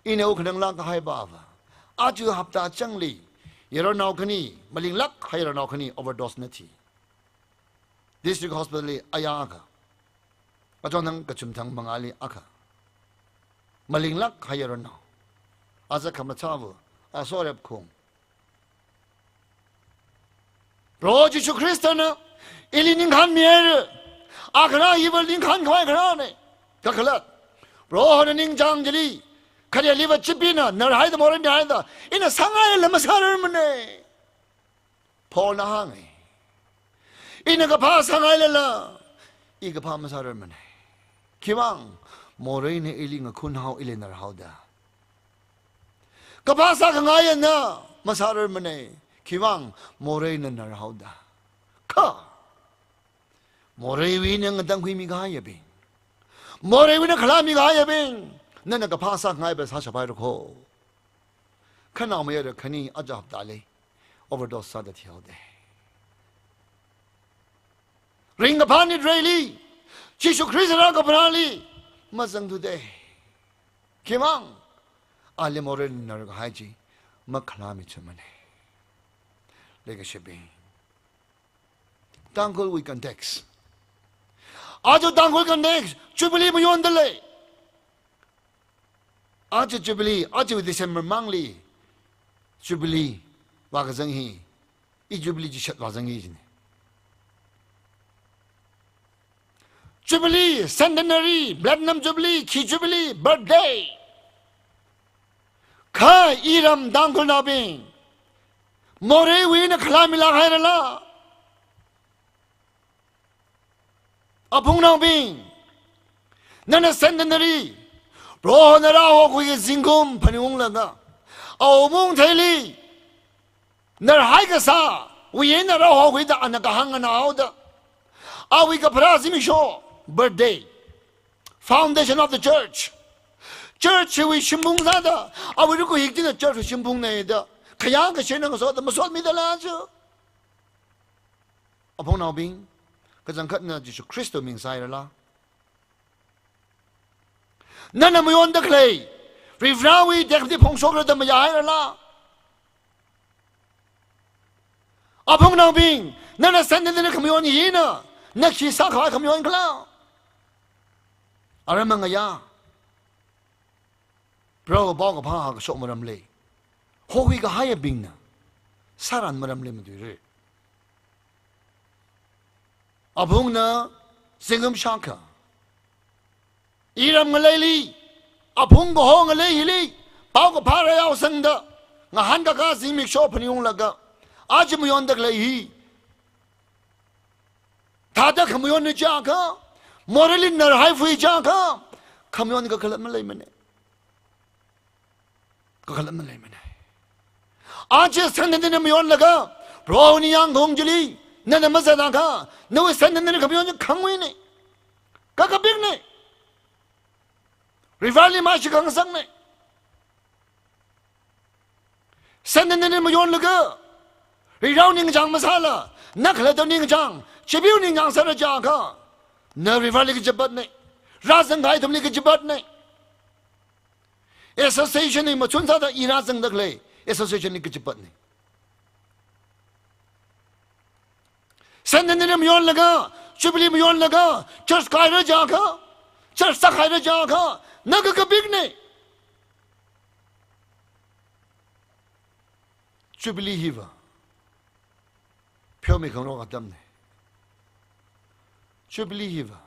Ina wukkhanang lākkahai pava, aja hapta changli yaronnao khani, malinglāk kahai yaronnao khani overdose na thi. District Hospital li aya akha, achonthang kachumthang mangāli akha, malinglāk kahai yaronnao. Aja khamathāva, aso rep khung. Proho Jishu Khristana ili ningkhānmihaira. Akha iva ningkhānkhavai kharāna. Kakhalat, Prohona ningchāng chili, khareliva chipina narhaida morei mihaida, ina sāngailala masārarmana. Paulna hānga. Ina kaphā sāngailala, i kaphā masārarmana. Khiwuivang, moreina ili ngakhunhao, ili narhaoda. Kaphā sākhangai eina masārarmana, khiwuivang moreina narhaoda. Kha moreiwui eina ngatangkhuimi kahaiyabing, moreiwui eina khalāmi kahaiyabing, nana kaphā sākhangai pa sāshaphaira kho. Khanaomayara khani aja haptali overdose sāda thihaoda. Ringkaphā nitreili, Jishu Khrista rākapharāli mazangthuda. Khiwuivang, ali moreina narkahai chi makhalāmichumana. Leikashibing, Tangkhulwui context. Aja Tangkhul context, Jubilee mayonda lei. Aja Jubilee, aja December mangli Jubilee vākazang hi, i Jubilee chishat vāzang hi jina. Jubilee, Centenary, Platinum Jubilee, khi Jubilee, birthday. Kha iram Tangkhulnaobing, moreiwui eina khalāmilāk hairala? Aphungnaobing, nana Centenary, Prohona rāhokhui zingkum phaningunglaga, awui mungtheili narhai kasāwui eina rāhokhuida ana kahāng nganāhaoda. Awui kapharā zimiksho, birthday, foundation of the church. Church wui shimphung sāda, awui rukuhik china church wui shimphungna da, khayā kashe eina ngasoda masotmidala chi. Aphungnaobing, kachangkhatna Jishu Khristawui ming sāhairala? Nana mayonda khalei Varivarāwui tekhamatei phongshokra da mayāhairala? Aphungnaobing, nana Centenary khamayon hina, na khi sākhavai khamayon khala? Aram mangayā, Proho paokaphā hākashok maramli, hokhui kahaiyabingna sāran maramli matuira. Aphungna zingkum shākha, iram ngaleili, aphung kaho ngalei hili, paokaphā rāyaosangda, ngahānkakā zimiksho phaningunglaga, aja mayonda khalei hi thāda khamayonna jiakha, moreili narhaifui jiakha, khamayon kakhalat maleimana. Kakhalat maleimana. Aja Centenary mayonlaga, Proho ningyāng kaung chili nana mazat akha, nawui Centenary khamayon chi khanguina. Kakapikna. Varivarāli maishikhang sangna. Centenary mayonlaga, Varivarāwui ningkachāng masāla, na khalattawui ningkachāng, chipeewui ningkachāng sāra jiakha, na Varivarāli kachipatna. Rāzangkahai athumli kachipatna. Association li machun sāda i rāzangda khalei association li kachipatna. Centenary mayonlaga, Jubilee mayonlaga, church kāhaira jiakha, church sākhaira jiakha, na kakapikna. Jubilee hiva pheomikhangarok atamna. Jubilee hiva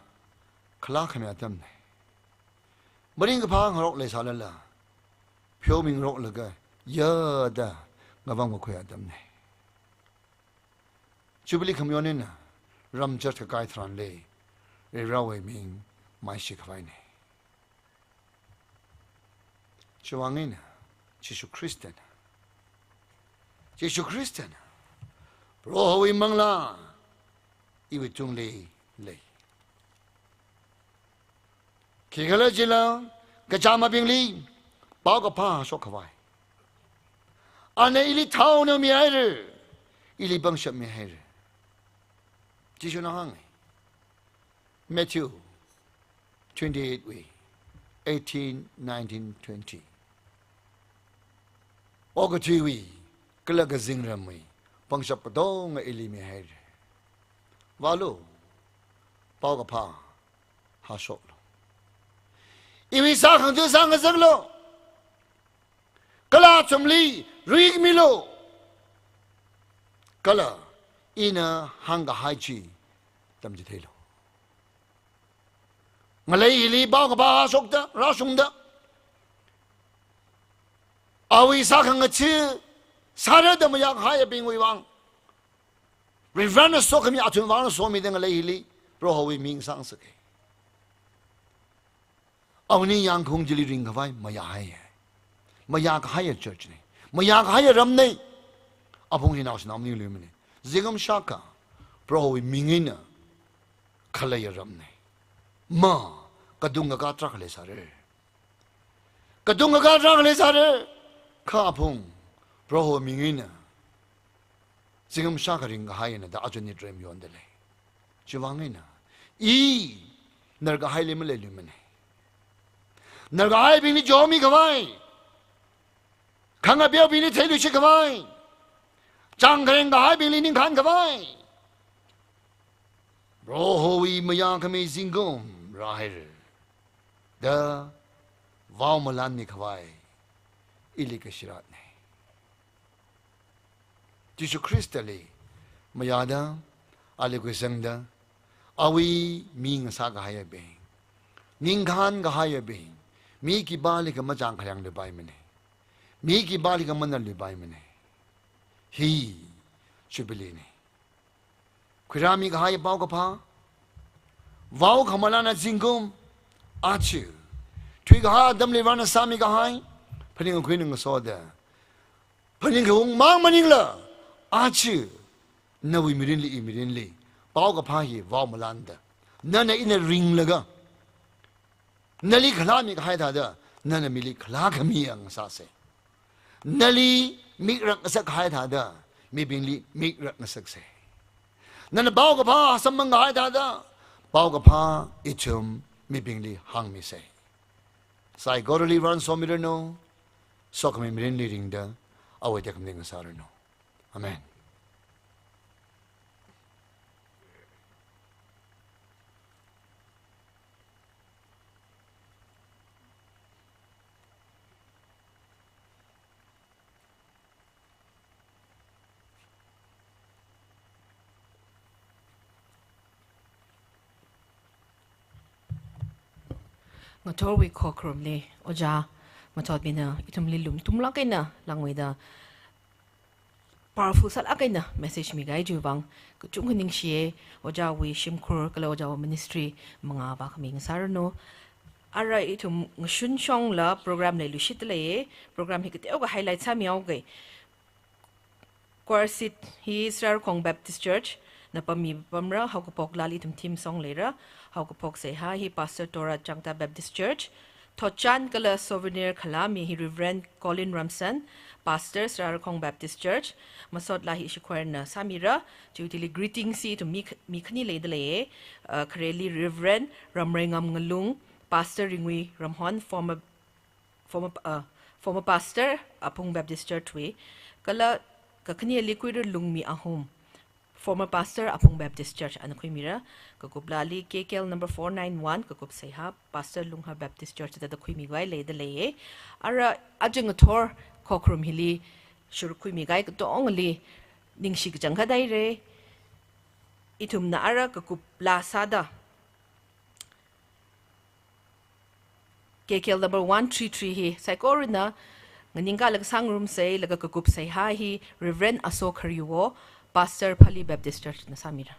khalākhami atamna. Maringkaphā ngarok leisālala, pheomingaroklaga yada ngavang makhui atamna. Jubilee khamayon eina ram church kakai tharanli, Varivarāwui ming maishikhavaina. Chiwuivang eina, Jishu Khristana, Jishu Khristana, Prohowui manglā iwui tungli lei. Khikhalajila kachāmabingli paokaphā hāshok khavai. Ana ili thaona mihaira, ili pangshap mihaira. Jishuna hānga. Matthew twenty-eight wui, eighteen, nineteen, twenty. Okathuiwui, kala kazingramwui pangshap katonga ili mihaira. Vālu, paokaphā hāshoklu. Iwui sākhangatha sāngasaklu. Kala athumli ruimilu. Kala ina hāngkahai chi tamchitheilu. Ngalei hili paokaphā hāshokta, rāshungda, awui sākhangatha sāra da mayākahaiyabingwui vang, Reverend na sokhami athum vang na somida ngalei hili Prohowui ming sāngasaka. Awui ningyāng khaung chili ringkhavai mayāhaiya. Mayākahaiya church na. Mayākahaiya ram na. Aphung hi naoshinao maningluimana. Zingkum shākha Prohowui ming eina khaleiya ram na. Ma, katung kakā tarākha leisāra. Katung kakā tarākha leisāra. Kha aphung Proho ming eina zingkum shākha ringkahaina da aja nit rem yonda lei. Chiwui vang eina, i narkahaili maleiluimana. Narkahaibingli chomikhavai, khangapeobingli theiluishit khavai, chāngkhareng kahaibingli ningkhān khavai, Prohowui mayākhami zingkum rāhaira da vaomalanmi khavai ili kashiratna. Jishu Khristali mayāda, ali khuisangda, awui ming sākahaiyabing, ningkhān kahaiyabing, mi khipālikha machāngkharengluipaimana. Mi khipālikha manarluipaimana. Hi Jubilee na. Khuirāmikahai paokaphā, vaokhamalana zingkum, aja thuikahai atamli Varena sāmikahai phaningkakhui ngasoda, phaningkhaung mang maningla, aja nawui mirinli, i mirinli paokaphā hi vaomalanda, nana ina ringlaga, nali khalāmikahai thāda, nana mili khalākhamiya ngasāsa. Nali mikrak ngasakkahai thāda, mibingli mikrak ngasaksa. Nana paokaphā samphangkahai thāda, paokaphā ithum mibingli hāngmisa. Saikorali Varena somiranu, sokhami mirinli ringda, awui tekhamatei ngasāranu. Amen. Ngathorwui khokharumli, Ojā Mathotmina ithumli lumtumlāk eina langmeida, powerful sālāk eina message mikahai chiwui vang kachungkha ningshiya. Ojāwui shimkhur kala Ojāwui ministry mangā vākhami ngasāranu. Ara ithum ngashun shongla program leiluishitda leiya. Program hi kateokha highlight sāmihaoga. Choir seat hi Srirakhong Baptist Church na pammi pamra, haokaphok laali ithum theme song leira, haokaphok seihā hi Pastor Tora Changta Baptist Church, thotchan kala souvenir khalāmi hi Reverend Colin Ramsan, Pastor Srirakhong Baptist Church, masot laa hi ishi choir na sāmira, chiwui thili greetings hi ithum mi, mi khani leida leiya, uh, khareli Reverend Ramreingam Ngalung, Pastor Ringui Ramhon, former former, uh, former pastor, Aphung Baptist Church wui, kala kakhaneli Kuiru Lungmi Ahum, former pastor, Aphung Baptist Church, ana khuimira, kakup laali K K L number four nine one, kakup seihā, Pastor Lunghar Baptist Church da khuimikahai leida leiya. Ara aja ngathor khokharum hili shurkhuimikahai katongali ningshi kachangkhat haira. Ithumna ara kakup laa sāda, K K L number one three three hi saikorana nganingkalaga sāngarumsa, laga kakup seihā hi Reverend Aso Kharyu, Pastor Phali Baptist Church na sāmira.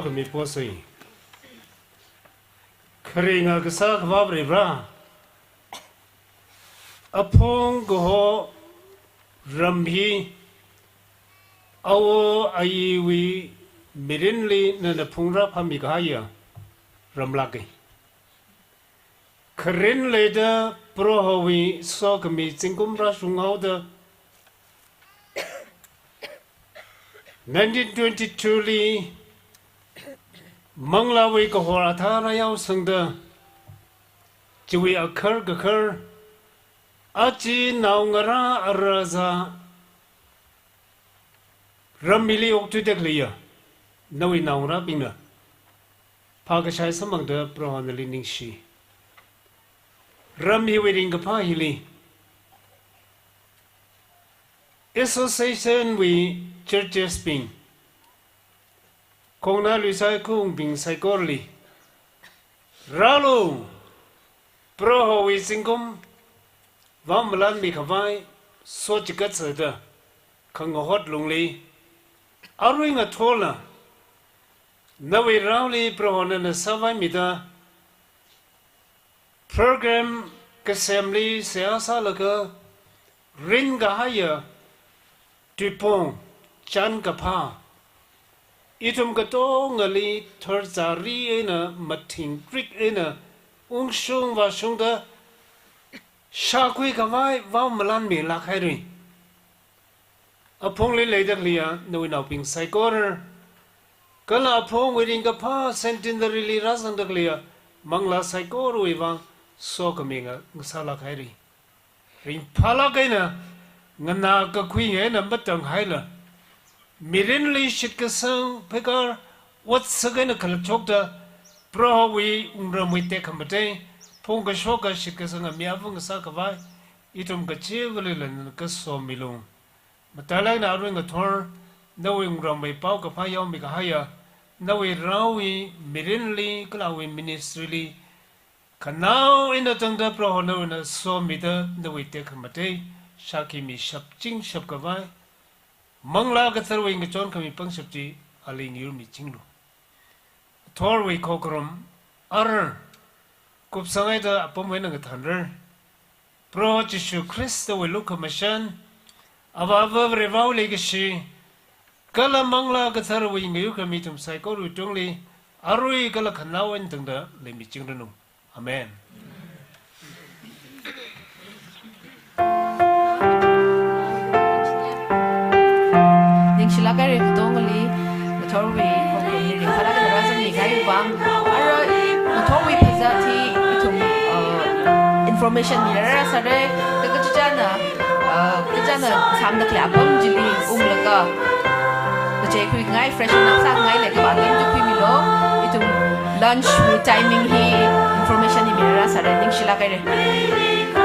miposei. Kharinga kasā Akhava Varivara, aphung kaho ram hi awo ayiwui mirinli nana phungrā phāmi kahaiya ramlāka. Kharin leida Prohowui sokhami zingkum rāshunghaoda, nineteen twenty-two li manglāwui kahor athā rāyaosangda, chiwui akhar kakhar, achi naongarā arazā ram hili okthuida khaleiya nawui naongarābingna phākashai samphangda Proho nali ningshi. Ram hiwui ringkaphā hili association wui churches bing, khongna luisai khaungbing saikorali, rālu, Prohowui zingkum vāmalanmi khavai sochigat sāda, khangahot lungli, arui ngathorla nawui raoli Proho nana sāvaimida, program kasemli seihā sālaga rin kahaiya tuipong chān kaphā, ithum katongali tharzari eina mathingrik eina ungshung vāshungda shākhui khavai vāmalanmilāk haira. Aphungli leida khaleiya nawui naobing saikora, kala aphungwui ringkaphā centenary li rāzangda khaleiya manglā saikorawui vang sokhami nga, ngasālāk haira. Ringphālāk eina, nganā kakhui eina matang haila, mirinli shitkasang phikar otsak eina khalatshokta, Prohowui wungramwui tekhamatei, phungkashoka shitkasanga mi avung kasā khavai, ithum kachiva̱lila nana kasomilu. Matailāk eina arui ngathor, nawui wungramwui paokaphā yaomi kahaiya nawui raowui mirinli kala awui ministry li, khanao eina tangda Proho nawui eina somida nawui tekhamatei shākhi mishap chingshap khavai, Manglā Katharawui ngachon khami pangshap chi ali ngayurmichinglu. Thorwui khokharum, arar, kupsang eina apamwui eina ngathanrar. Proho Jishu Khristawui lukhamashan, Avāva Varivarāwui leikashi, kala Manglā Katharawui ngayur khami ithum saikorawui tungli, arui kala khanao eina tangda leimichingranu. Amen. Ningshilāk haira katongali, ngathorwui program hi ringphālāk eina rāzangmingai vang. Ara ngathorwui phazat hi ithum, uh, information mirāra sāra, kha kachāna, uh, kachāna sāmda khalei apam chili unglaga, kacheikhuingai, freshen up sāngai leikapa atam chi khuimilu. Ithum lunch wui timing hi information hi mirāra sāra, ningshilāk haira.